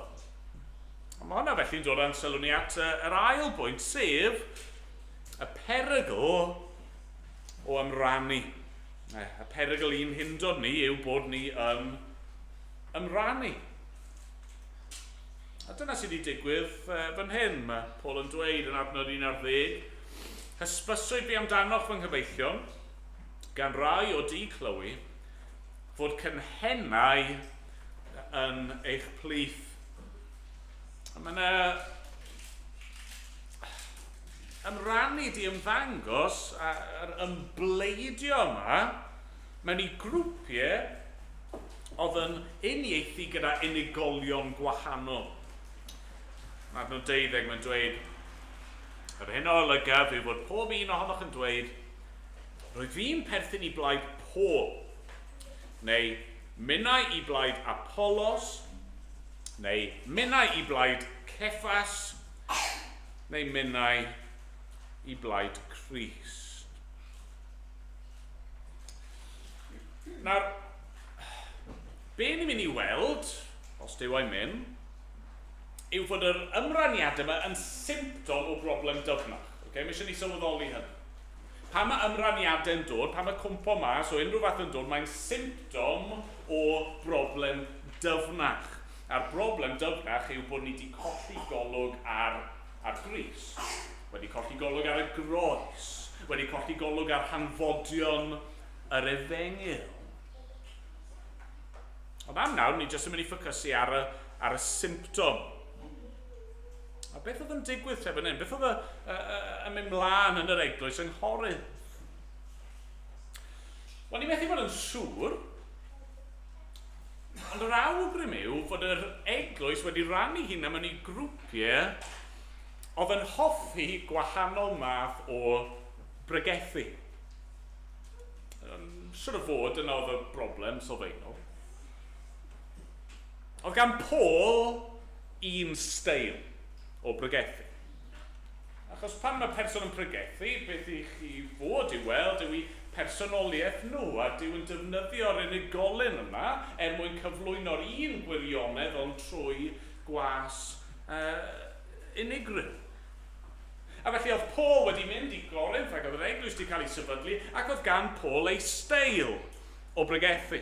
A mae hwnna felly'n dod â'n sylw ni at yr ail bwynt, sef y perygl o ymrannu. Y perygl i'n hundod ni yw bod ni yn ymrannu. A dyna sydd wedi digwydd fan hyn. Mae Paul yn dweud yn adnod 11, "Hysbyswyd fi amdanoch, fy nghyfeillion, gan rai o dŷ Chloe, fod cynhennau yn eich plith." A mae yna ymrannu di ymddangos a'r ymbleidio yma mewn i grwpiau oedd yn uniaethu gyda unigolion gwahanol. Mae adnod 12 mae'n dweud, "Yr hyn o olygaf yw fod pob un ohonoch yn dweud, 'Rwyf fi'n perthyn i blaid Paul,' neu 'Minnau i blaid Apollos,' neu 'Minnau i blaid Ceffas,' neu 'Minnau i blaid Crist.'" Nawr, be ni'n mynd i weld, os Duw a'i mynd, yw fod yr ymraniadau yma yn symptom o broblem dyfnach. Okay? Mae eisiau ni sylweddoli hynny. Pan mae ymraniadau'n dod, pan mae cwmpo mas o unrhyw fath yn dod, mae'n symptom o broblem dyfnach. A'r broblem dyfnach yw bod ni wedi colli golwg ar Grist. Wedi colli golwg ar y groes. Wedi colli golwg ar hanfodion yr efengyl. Ond am nawr, ni jyst yn mynd i ffocysu ar y symptom. A beth oedd yn digwydd te fan hyn? Beth oedd y mynd mlaen yn yr eglwys yng Nghorinth? Wel, ni methu bod yn siŵr, ond yr awgrym yw fod yr eglwys wedi rannu hunan mewn i grwpiau oedd yn hoffi gwahanol math o bregethu. Siwr o fod yna oedd y broblem sylfaenol. Oedd gan Paul un steil o bregethu. Achos pan mae person yn pregethu, beth i chi fod i weld yw i personoliaeth nhw, a Duw yn defnyddio'r unigolyn yma er mwyn cyflwyno'r un gwirionedd ond trwy gwahanol. gwas unigryw. A felly oedd Paul wedi mynd i Gorinth ac oedd yr eglwys wedi cael ei sefydlu ac oedd gan Paul ei steil o bregethu.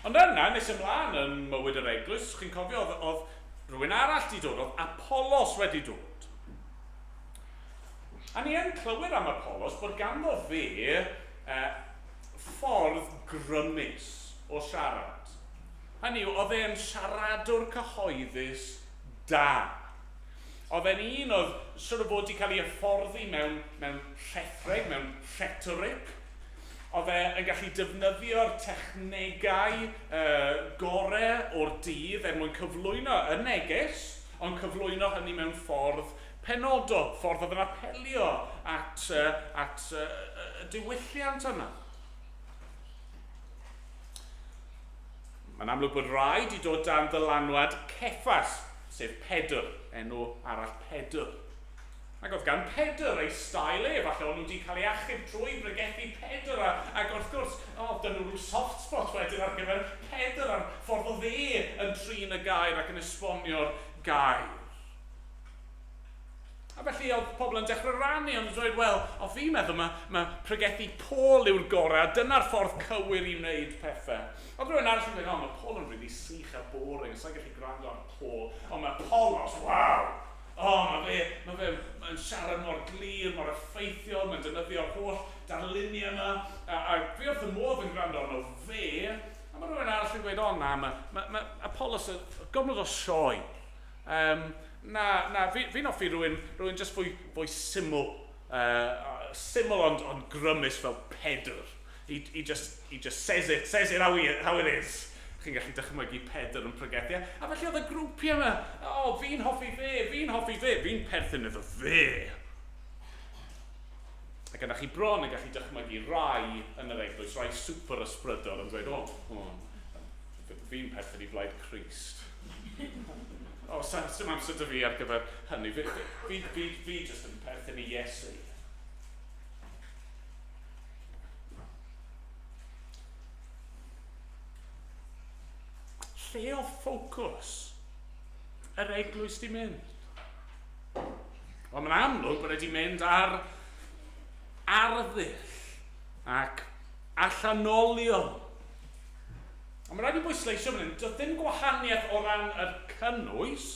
Ond yna, nes ymlaen yn mywyd yr eglwys, chi'n cofio, oedd, oedd rhywun arall wedi dod, oedd Apollos wedi dod. A ni yn clywed am Apollos bod ganddo fe ffordd grymus o siarad. Hynny yw, oedd e'n siaradwr cyhoeddus da. Oedd e'n un oedd siwr o fod wedi cael ei hyfforddi mewn, mewn rhethreg, mewn rhetoric. Oedd e yn gallu defnyddio'r technegau gorau o'r dydd er mwyn cyflwyno y neges, ond cyflwyno hynny mewn ffordd penodol, ffordd oedd yn apelio at, at y diwylliant yna. Mae'n amlwg bod rai wedi dod dan ddylanwad Ceffas, sef Pedr, enw arall Pedr. Ac oedd gan Pedr ei stael e, falle o'n nhw wedi cael ei achub trwy bregethu Pedr, a, ac wrth gwrs, o, oh, dyn nhw rhyw soft spot wedyn ar gyfer Pedr a'r ffordd oedd e yn trin y gair ac yn esbonio'r gair. A felly oedd pobl yn dechrau rannu, ond yn dweud, wel, o fi'n meddwl mae, mae pregethu Paul yw'r gorau, a dyna'r ffordd cywir i wneud pethau. Oedd rhywun arall yn dweud, o, mae Paul yn really sych a boring, sa'n gallu gwrando ar Paul, ond mae Apollos, waw! O, mae fe, mae fe mae'n siarad mor glir, mor effeithiol, mae'n defnyddio'r holl darluniau yma, a, a fi wrth y modd yn gwrando arno fe, a mae rhywun arall yn gweud, o na, mae, mae, mae Apollos yn gormod o sioe. Um, na, na, fi'n fi hoffi rhywun, rhywun just fwy, fwy syml, syml ond, ond grymus fel Pedr. He, he, just, he just says it, says it how, he, how it is. Chi'n gallu dychmygu Pedr yn pregethu. A felly oedd y grwpiau yma, o, oh, fi'n hoffi fe, fi'n hoffi fe, fi'n perthyn iddo fe. Ac yna chi bron yn gallu dychmygu rai yn yr eglwys, rai super ysbrydol yn dweud, o, oh, oh, fi'n perthyn i blaid Crist. O, oh, sy'n amser dy fi ar gyfer hynny. Fi, fi, fi, fi jyst yn perthyn i Iesu. Lle oedd ffocws yr eglwys di mynd? Wel, mae'n amlwg bod wedi mynd ar arddull ac allanolion. Ond mae'n rhaid i bwysleisio fan hyn, doedd ddim gwahaniaeth o ran yr cynnwys,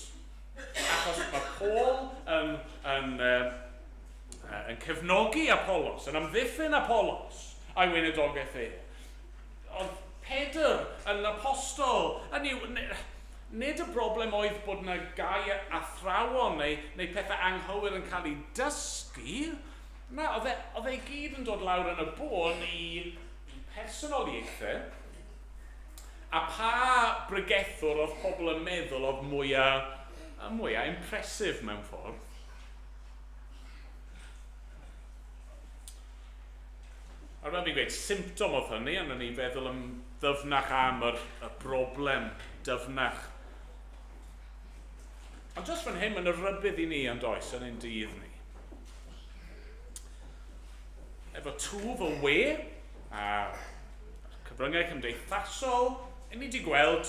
achos mae Paul yn, yn, uh, yn cefnogi Apollos, yn amddiffyn Apollos a'i weinidogaeth e. Oedd Pedr yn apostol, hynny yw, nid y broblem oedd bod yna gau athrawon neu, neu pethau anghywir yn cael eu dysgu. Na, oedd e, oedd e i gyd yn dod lawr yn y bôn i, i personoliaethau. A pa bregethwr oedd pobl yn meddwl oedd mwyaf, mwyaf impressive mewn ffordd. A fel fi'n gweud, symptom oedd hynny, ond o'n i'n feddwl yn ddyfnach am yr, y broblem dyfnach. Ond jyst fan hyn, mae'n y rybudd i ni ond oes, yn ein dydd ni. Efo twf y we a cyfryngau cymdeithasol, ni wedi gweld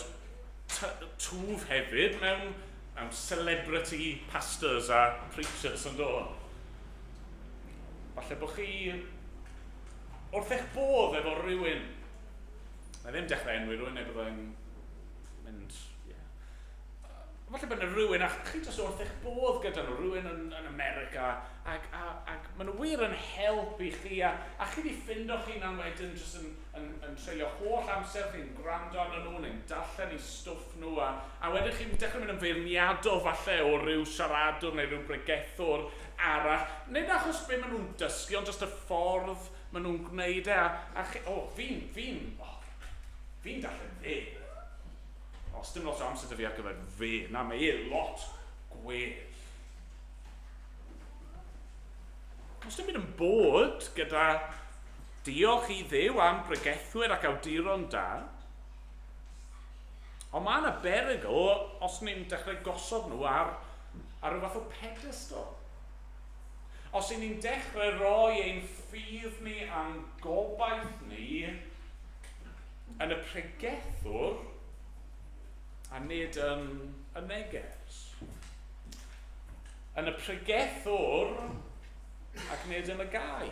twf hefyd mewn, mewn celebrity pastors a preachers yn do. Falle bod chi wrth eich bodd efo rhywun. Na ddim dechrau enwi rhywun neu byddai'n mynd... Yeah. Falle bod yna rhywun a chi jyst wrth eich bodd gyda nhw, rhywun yn, yn America, ac, a, ac maen nhw wir yn help i chi, a, a chi wedi ffindo chi hunan wedyn jyst yn, yn, yn treulio holl amser chi'n gwrando arno nhw neu'n darllen eu stwff nhw, a, a wedyn chi'n dechrau mynd yn feirniadol falle o ryw siaradwr neu ryw bregethwr arall, nid achos be maen nhw'n dysgu, ond jyst y ffordd maen nhw'n gwneud e, a, a chi, o, oh, fi'n, fi'n, oh, fi'n darllen fe. O, oh, dim lot o amser 'da fi ar gyfer fe, na, mae e lot gwell. Os dim byd yn bod gyda diolch i Dduw am bregethwyr ac awduron da, ond mae yna berygl os ni'n dechrau gosod nhw ar, ar rhyw fath o pedestal. Os y'n ni'n dechrau rhoi ein ffydd ni a'n gobaith ni yn y pregethwr, a nid yn y neges. Yn y pregethwr ac nid yn y gair.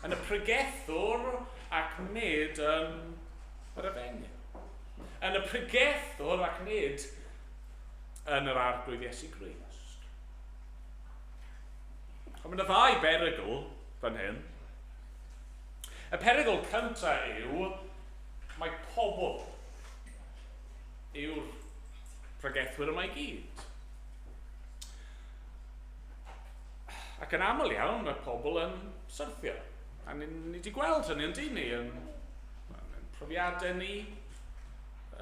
Yn y pregethwr ac nid yn yr efengyl. Yn y pregethwr ac nid yn yr Arglwydd Iesu Grist. Ond mae yna ddau berygl fan hyn. Y perygl cyntaf yw mae pobl yw'r pregethwyr yma i gyd. Ac yn aml iawn, mae pobl yn syrthio. A ni, ni wedi gweld hynny yn dyn ni, yn, yn profiadau ni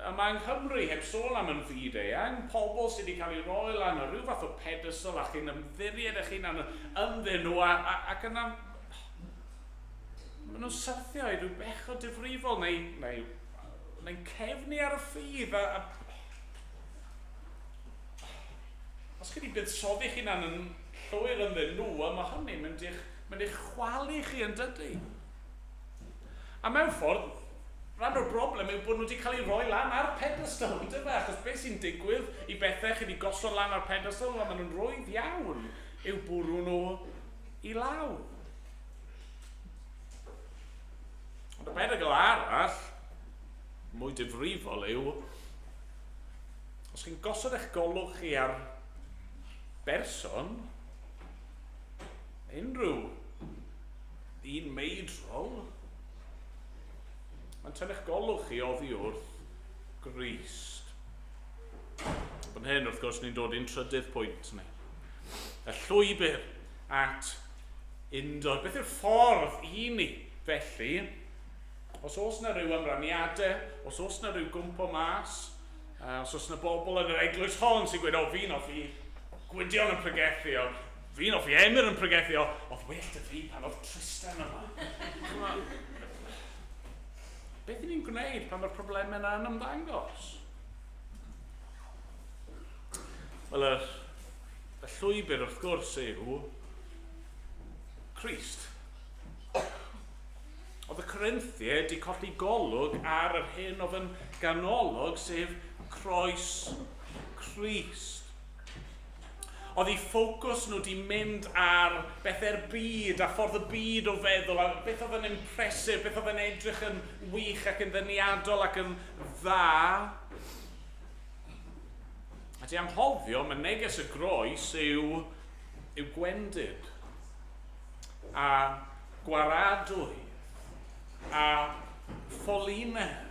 yma yng Nghymru, heb sôn am yn fyd eang, pobl sydd wedi cael eu roi lan ar rhyw fath o pedestal a chi'n ymddiried eich hunan ynddyn nhw a, a, ac yna maen nhw'n syrthio i ryw bechod difrifol neu, neu, neu'n cefnu ar y ffydd a, a os chi wedi buddsoddi chi'n hunan yn llwyr ynddyn nhw, a mae hynny'n mynd i'ch, mynd i'ch chwalu chi yn dydy. A mewn ffordd, rhan o'r broblem yw bod nhw wedi cael eu rhoi lan ar pedestal, yn dyfe? Achos beth sy'n digwydd i bethau chi wedi gosod lan ar pedestal, wel, maen nhw'n rwydd iawn i'w bwrw nhw i lawr. Ond y berygl arall, mwy difrifol yw, os chi'n gosod eich golwg chi ar berson, unrhyw un meidrol, mae'n tynnu'ch golwg chi oddi wrth Grist. Fan hyn, wrth gwrs, ni'n dod i'n trydydd pwynt ni. Y llwybr at undod. Beth yw'r ffordd i ni, felly, os oes yna rhyw ymraniadau, os oes yna rhyw gwmpo mas, os oes yna bobl yn yr eglwys hon sy'n gweud, o, fi'n hoffi Gwydion yn pregethu, o, fi'n hoffi Emyr yn pregethu, o, oedd well dy fi pan oedd Tristan yma. Beth y'n ni'n gwneud pan mae'r problemau yna yn ymddangos? Wel, y, y llwybr wrth gwrs yw Crist. Oedd y Corinthiaid wedi colli golwg ar yr hyn oedd yn ganolog, sef croes Crist. Oedd eu ffocws nhw wedi mynd ar bethau'r byd a ffordd y byd o feddwl, a beth oedd yn impressive, beth oedd yn edrych yn wych ac yn ddeniadol ac yn dda. A ti anghofio, mae neges y groes yw, yw gwendid a gwaradwydd a ffolineb.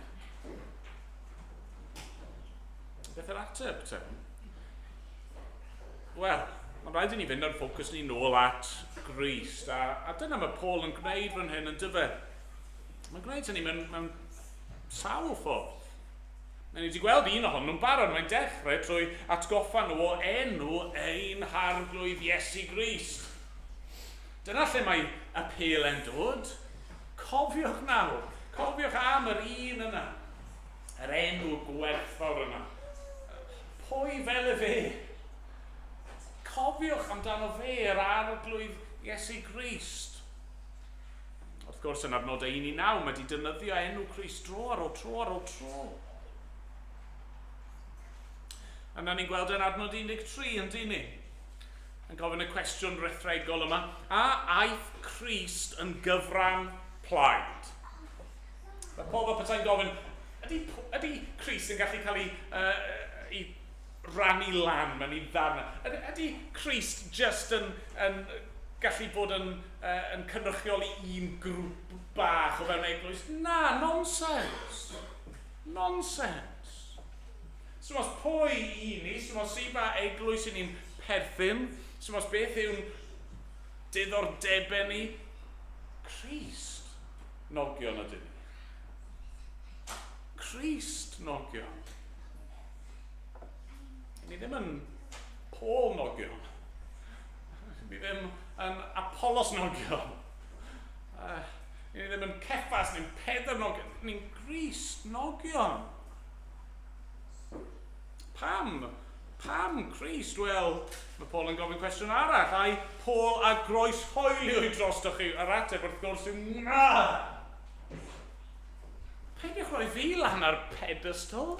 Beth yw'r ateb te? Wel, mae'n rhaid i ni fynd â'r ffocws ni nôl at Grist. A, a dyna mae Paul yn gwneud fan hyn yn dyfe. Mae'n gwneud hynny mewn, mewn sawl ffordd. Ni wedi gweld un ohonyn nhw'n barod. Mae'n dechrau trwy atgoffa nhw o enw ein Harglwydd Iesu Grist. Dyna lle mae apêl e'n dod. Cofiwch nawr, cofiwch am yr un yna, yr enw gwerthfawr yna. Pwy fel y fe? Cofiwch amdano fe, yr Arglwydd Iesu Grist. Wrth gwrs, yn adnodau 1 i 9, mae wedi defnyddio enw Crist dro ar ôl tro ar ôl tro. Yna ni'n gweld yn adnod 13, yn dyn ni? Yn gofyn y cwestiwn rethregol yma, a aeth Crist yn gyfran plaid? Mae pobl petai'n gofyn, ydy, ydy Crist yn gallu cael ei, uh, ei rannu lan mewn i ddarnau? Ydy, ydy Crist just yn, yn gallu bod yn, uh, yn cynrychioli un grŵp bach o fewn eglwys? Na, nonsens. Nonsens. So os pwy i ni, so os i ba eglwys i ni'n perthyn, so os beth yw'n diddordebau ni, Crist nogion ydyn ni. Crist nogion. Ni ddim yn Paul nogion. Ni ddim yn Apollos nogion. Uh, ni ddim yn Ceffas, ni'n Pedr nogion. Ni'n Grist nogion. Pam? Pam Crist? Wel, mae Paul yn gofyn cwestiwn arall. Ai Paul a groes hoeliwyd drostoch chi? Yr ateb wrth gwrs yw na! Peidiwch rhoi fi lan ar pedestal.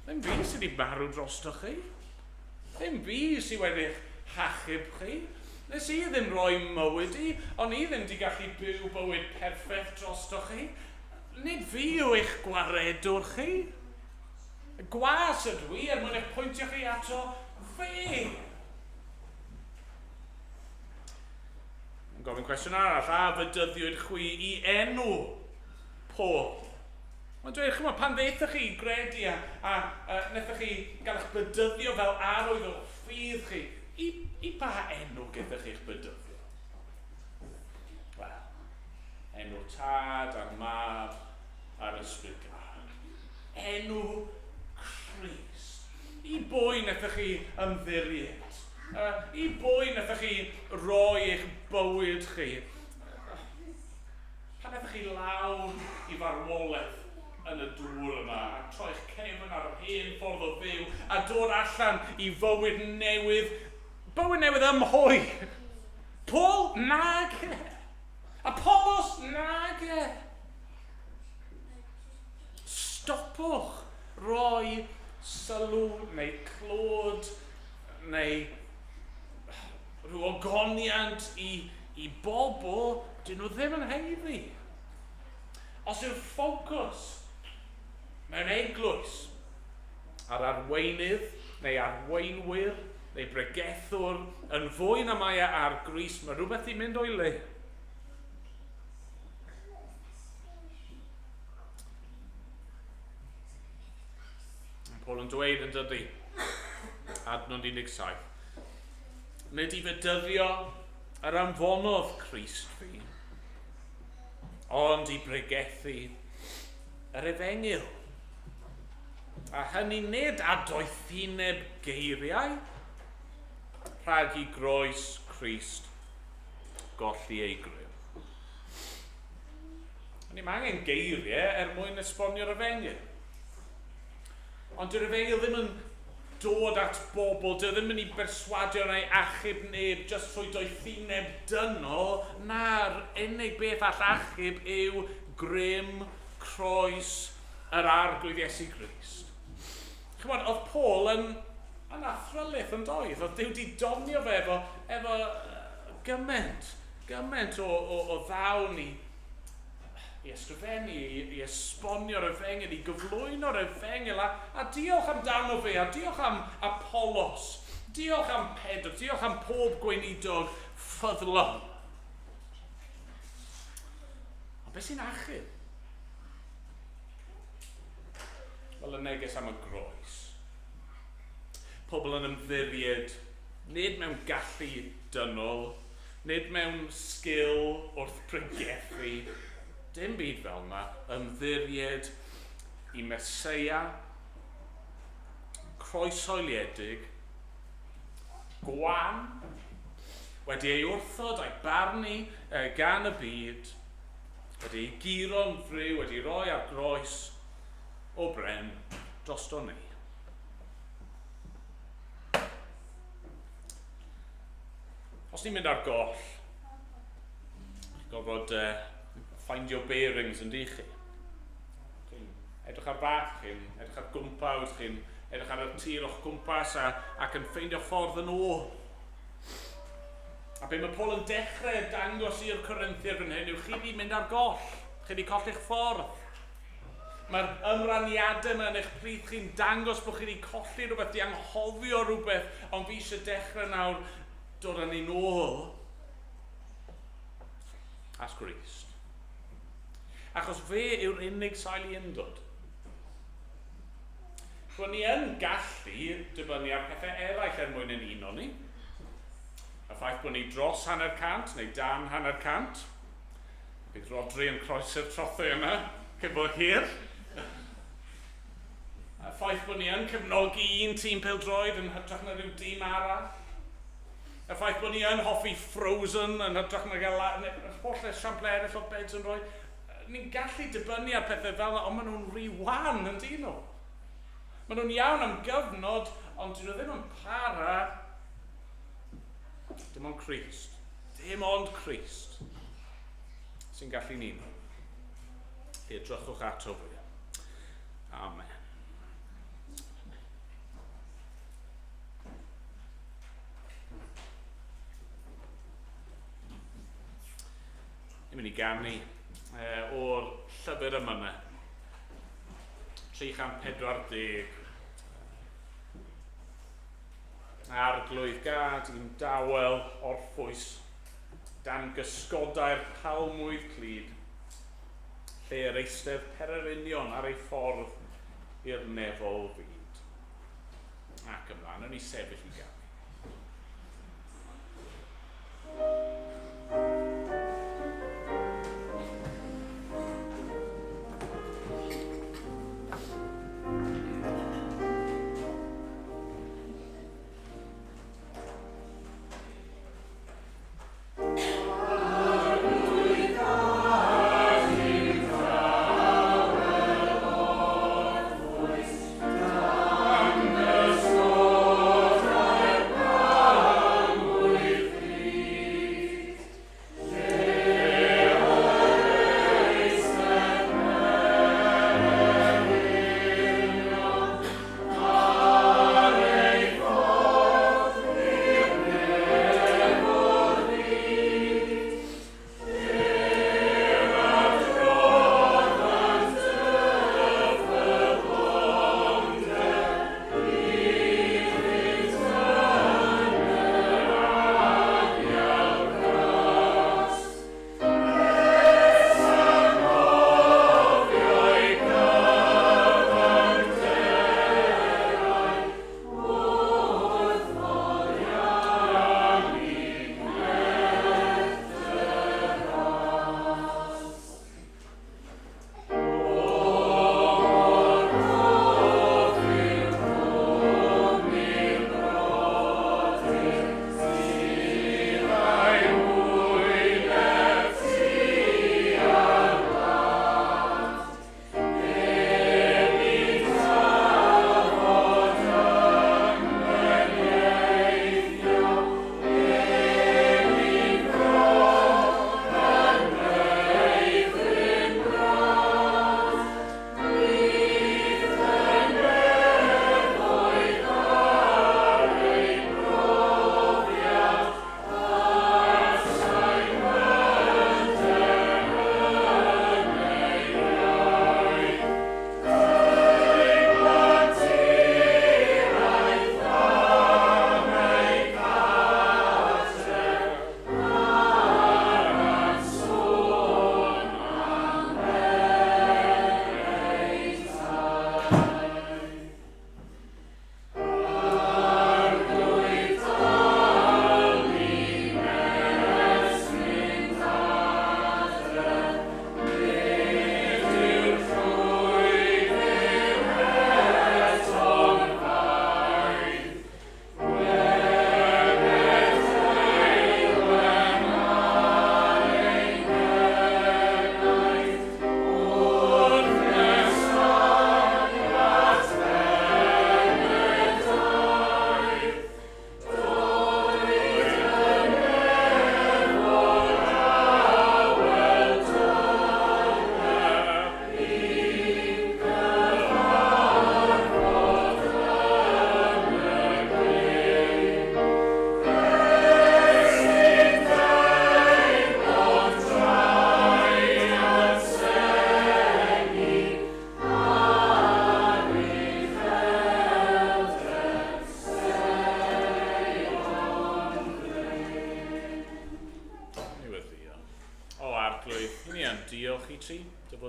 Ddim fi sydd wedi marw drosto chi. Ddim fi sydd wedi'ch hachub chi. Nes i ddim rhoi mywyd i, ond i ddim wedi gallu byw bywyd perffaith drosto chi. Nid fi yw eich gwaredwr chi. Gwas ydw i er mwyn eich pwyntio chi ato fe. Yn gofyn cwestiwn arall, a fydyddiwyd chwi i enw Paul? Mae'n dweud, chymod, pan ddeithoch chi i gredu a, a, a wnaethoch chi gael eich bydyddio fel arwydd o ffydd chi, i, i ba enw gaethoch chi'ch bydyddio? Wel, enw'r Tad a'r Mab a'r Ysbryd Glân. Enw Crist. I bwy wnaethoch chi ymddiried? I bwy wnaethoch chi roi eich bywyd chi? Pan aethoch chi lawr i farwolaeth yn y dŵr yma a troi'ch cefn ar yr hen ffordd o fyw a dod allan i fywyd newydd, bywyd newydd ym mhwy? Paul? Nage! Apollos? Nage! Stopwch roi sylw neu clod neu rhyw ogoniant i, i bobl dyn nhw ddim yn haeddu. Os yw'r ffocws mewn eglwys ar arweinydd neu arweinwyr neu bregethwr yn fwy na mae e ar Grist, mae rhywbeth i'n mynd o'i le. Mae Paul yn dweud yn dydy, adnod 17, Nid i fedyddio yr anfonodd Crist fi, ond i bregethu yr efengyl. A hynny nid a doethineb geiriau, rhag i groes Crist golli ei grym. O'n i'n angen geiriau er mwyn esbonio'r efengyl. Ond dyw'r efengyl ddim yn dod at bobl, dyw e ddim yn mynd i berswadio neu achub neb jyst trwy doethineb dynol, na'r unig beth all achub yw grym croes yr Arglwydd Iesu Grist. Chymod, oedd Paul yn, yn athrylith yn doedd, oedd Duw wedi donio fe efo, efo gymaint, gymaint o, o, o ddawn i, i ysgrifennu, i, i esbonio'r efengyl, i gyflwyno'r efengyl, a, a diolch amdano fe, a diolch am Apollos, diolch am Pedr, diolch am pob gweinidog ffyddlon. Ond beth sy'n achub? Wel, y neges am y groes. Pobl yn ymddiried, nid mewn gallu dynol, Nid mewn sgil wrth pregethu, dim byd fel yna, ymddiried i Meseia, croeshoeliedig, gwan, wedi ei wrthod a'i barnu gan y byd, wedi ei guro'n friw, wedi ei roi ar groes o bren drosto ni. Os ni'n mynd ar goll, chi'n gorfod find your bearings yn di chi. Chi'n edrych ar bach, chi'n edrych ar gwmpawd, chi'n edrych ar y tir o'ch cwmpas a, ac yn ffeindio ffordd yn ôl. A be mae Paul yn dechrau dangos i'r Corinthiaid fan hyn yw chi wedi mynd ar goll, chi wedi colli'ch ffordd. Mae'r ymraniadau yma yn eich plith chi'n dangos bod chi wedi colli rhywbeth, di anghofio rhywbeth, ond fi eisiau dechrau nawr dod â ni nôl at Grist. Achos fe yw'r unig sail i undod. Chwa ni yn gallu dibynnu ar pethau eraill er mwyn ein uno ni. Y ffaith bod ni dros 50 neu dan 50, Bydd Rhodri yn croesi'r trothwy yna cyn bo hir. Y ffaith bod ni yn cefnogi un tîm pêl-droed yn hytrach na rhyw dîm arall. Y ffaith bod ni yn hoffi Frozen yn hytrach na gael yr holl esiamplau eraill o Beds yn rhoi. Ni'n gallu dibynnu ar pethau fel yna, ond maen nhw'n rhy wan yn dyn nhw. Maen nhw'n iawn am gyfnod, ond dyn nhw ddim yn para. Dim ond Crist. Dim ond Crist sy'n gallu ni'n. Felly edrychwch ato fwy. Amen. Ni'n mynd i ganu o'r llyfr yma yna. 340. Arglwydd gad i'n dawel orffwys dan gysgodau'r palmwydd clyd, lle yr eistedd pererinion ar ei ffordd i'r nefol fyd. Ac ymlaen, yn i sefyll i ganu.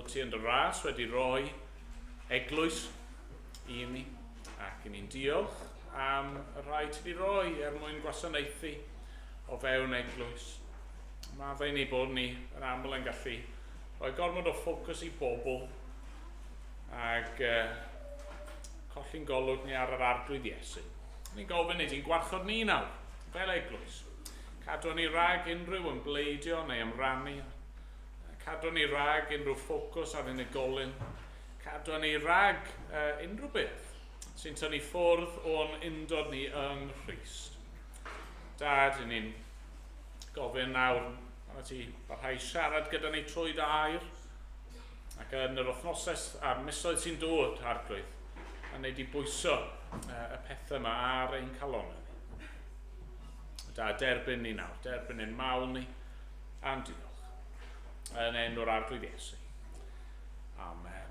Ti yn dy ras wedi rhoi eglwys i ni, ac i ni'n diolch am y rhai ti wedi rhoi er mwyn gwasanaethu o fewn eglwys. Mae fe ni bod ni yn aml yn gallu rhoi gormod o ffocws i bobl ac colli'n golwg ni ar yr Arglwydd Iesu. Ni'n gofyn i ti'n gwarchod ni nawr, fel eglwys. Cadw ni rhag unrhyw ymbleidio neu ymrannu. Cadw ni rhag unrhyw ffocws ar unigolyn. Cadw ni rhag unrhyw beth sy'n tynnu ffwrdd o'n undod ni yng Nghrist. Dad, i ni'n gofyn nawr, a ti barhau siarad gyda ni trwy dy air, ac yn yr wythnosau a'r misoedd sy'n dod, Arglwydd, a wneud i bwyso y pethau yma ar ein calonnau ni. Da, derbyn ni nawr, derbyn ein mawl ni, a'n diolch. Yn enw'r Arglwydd Iesu. Amen.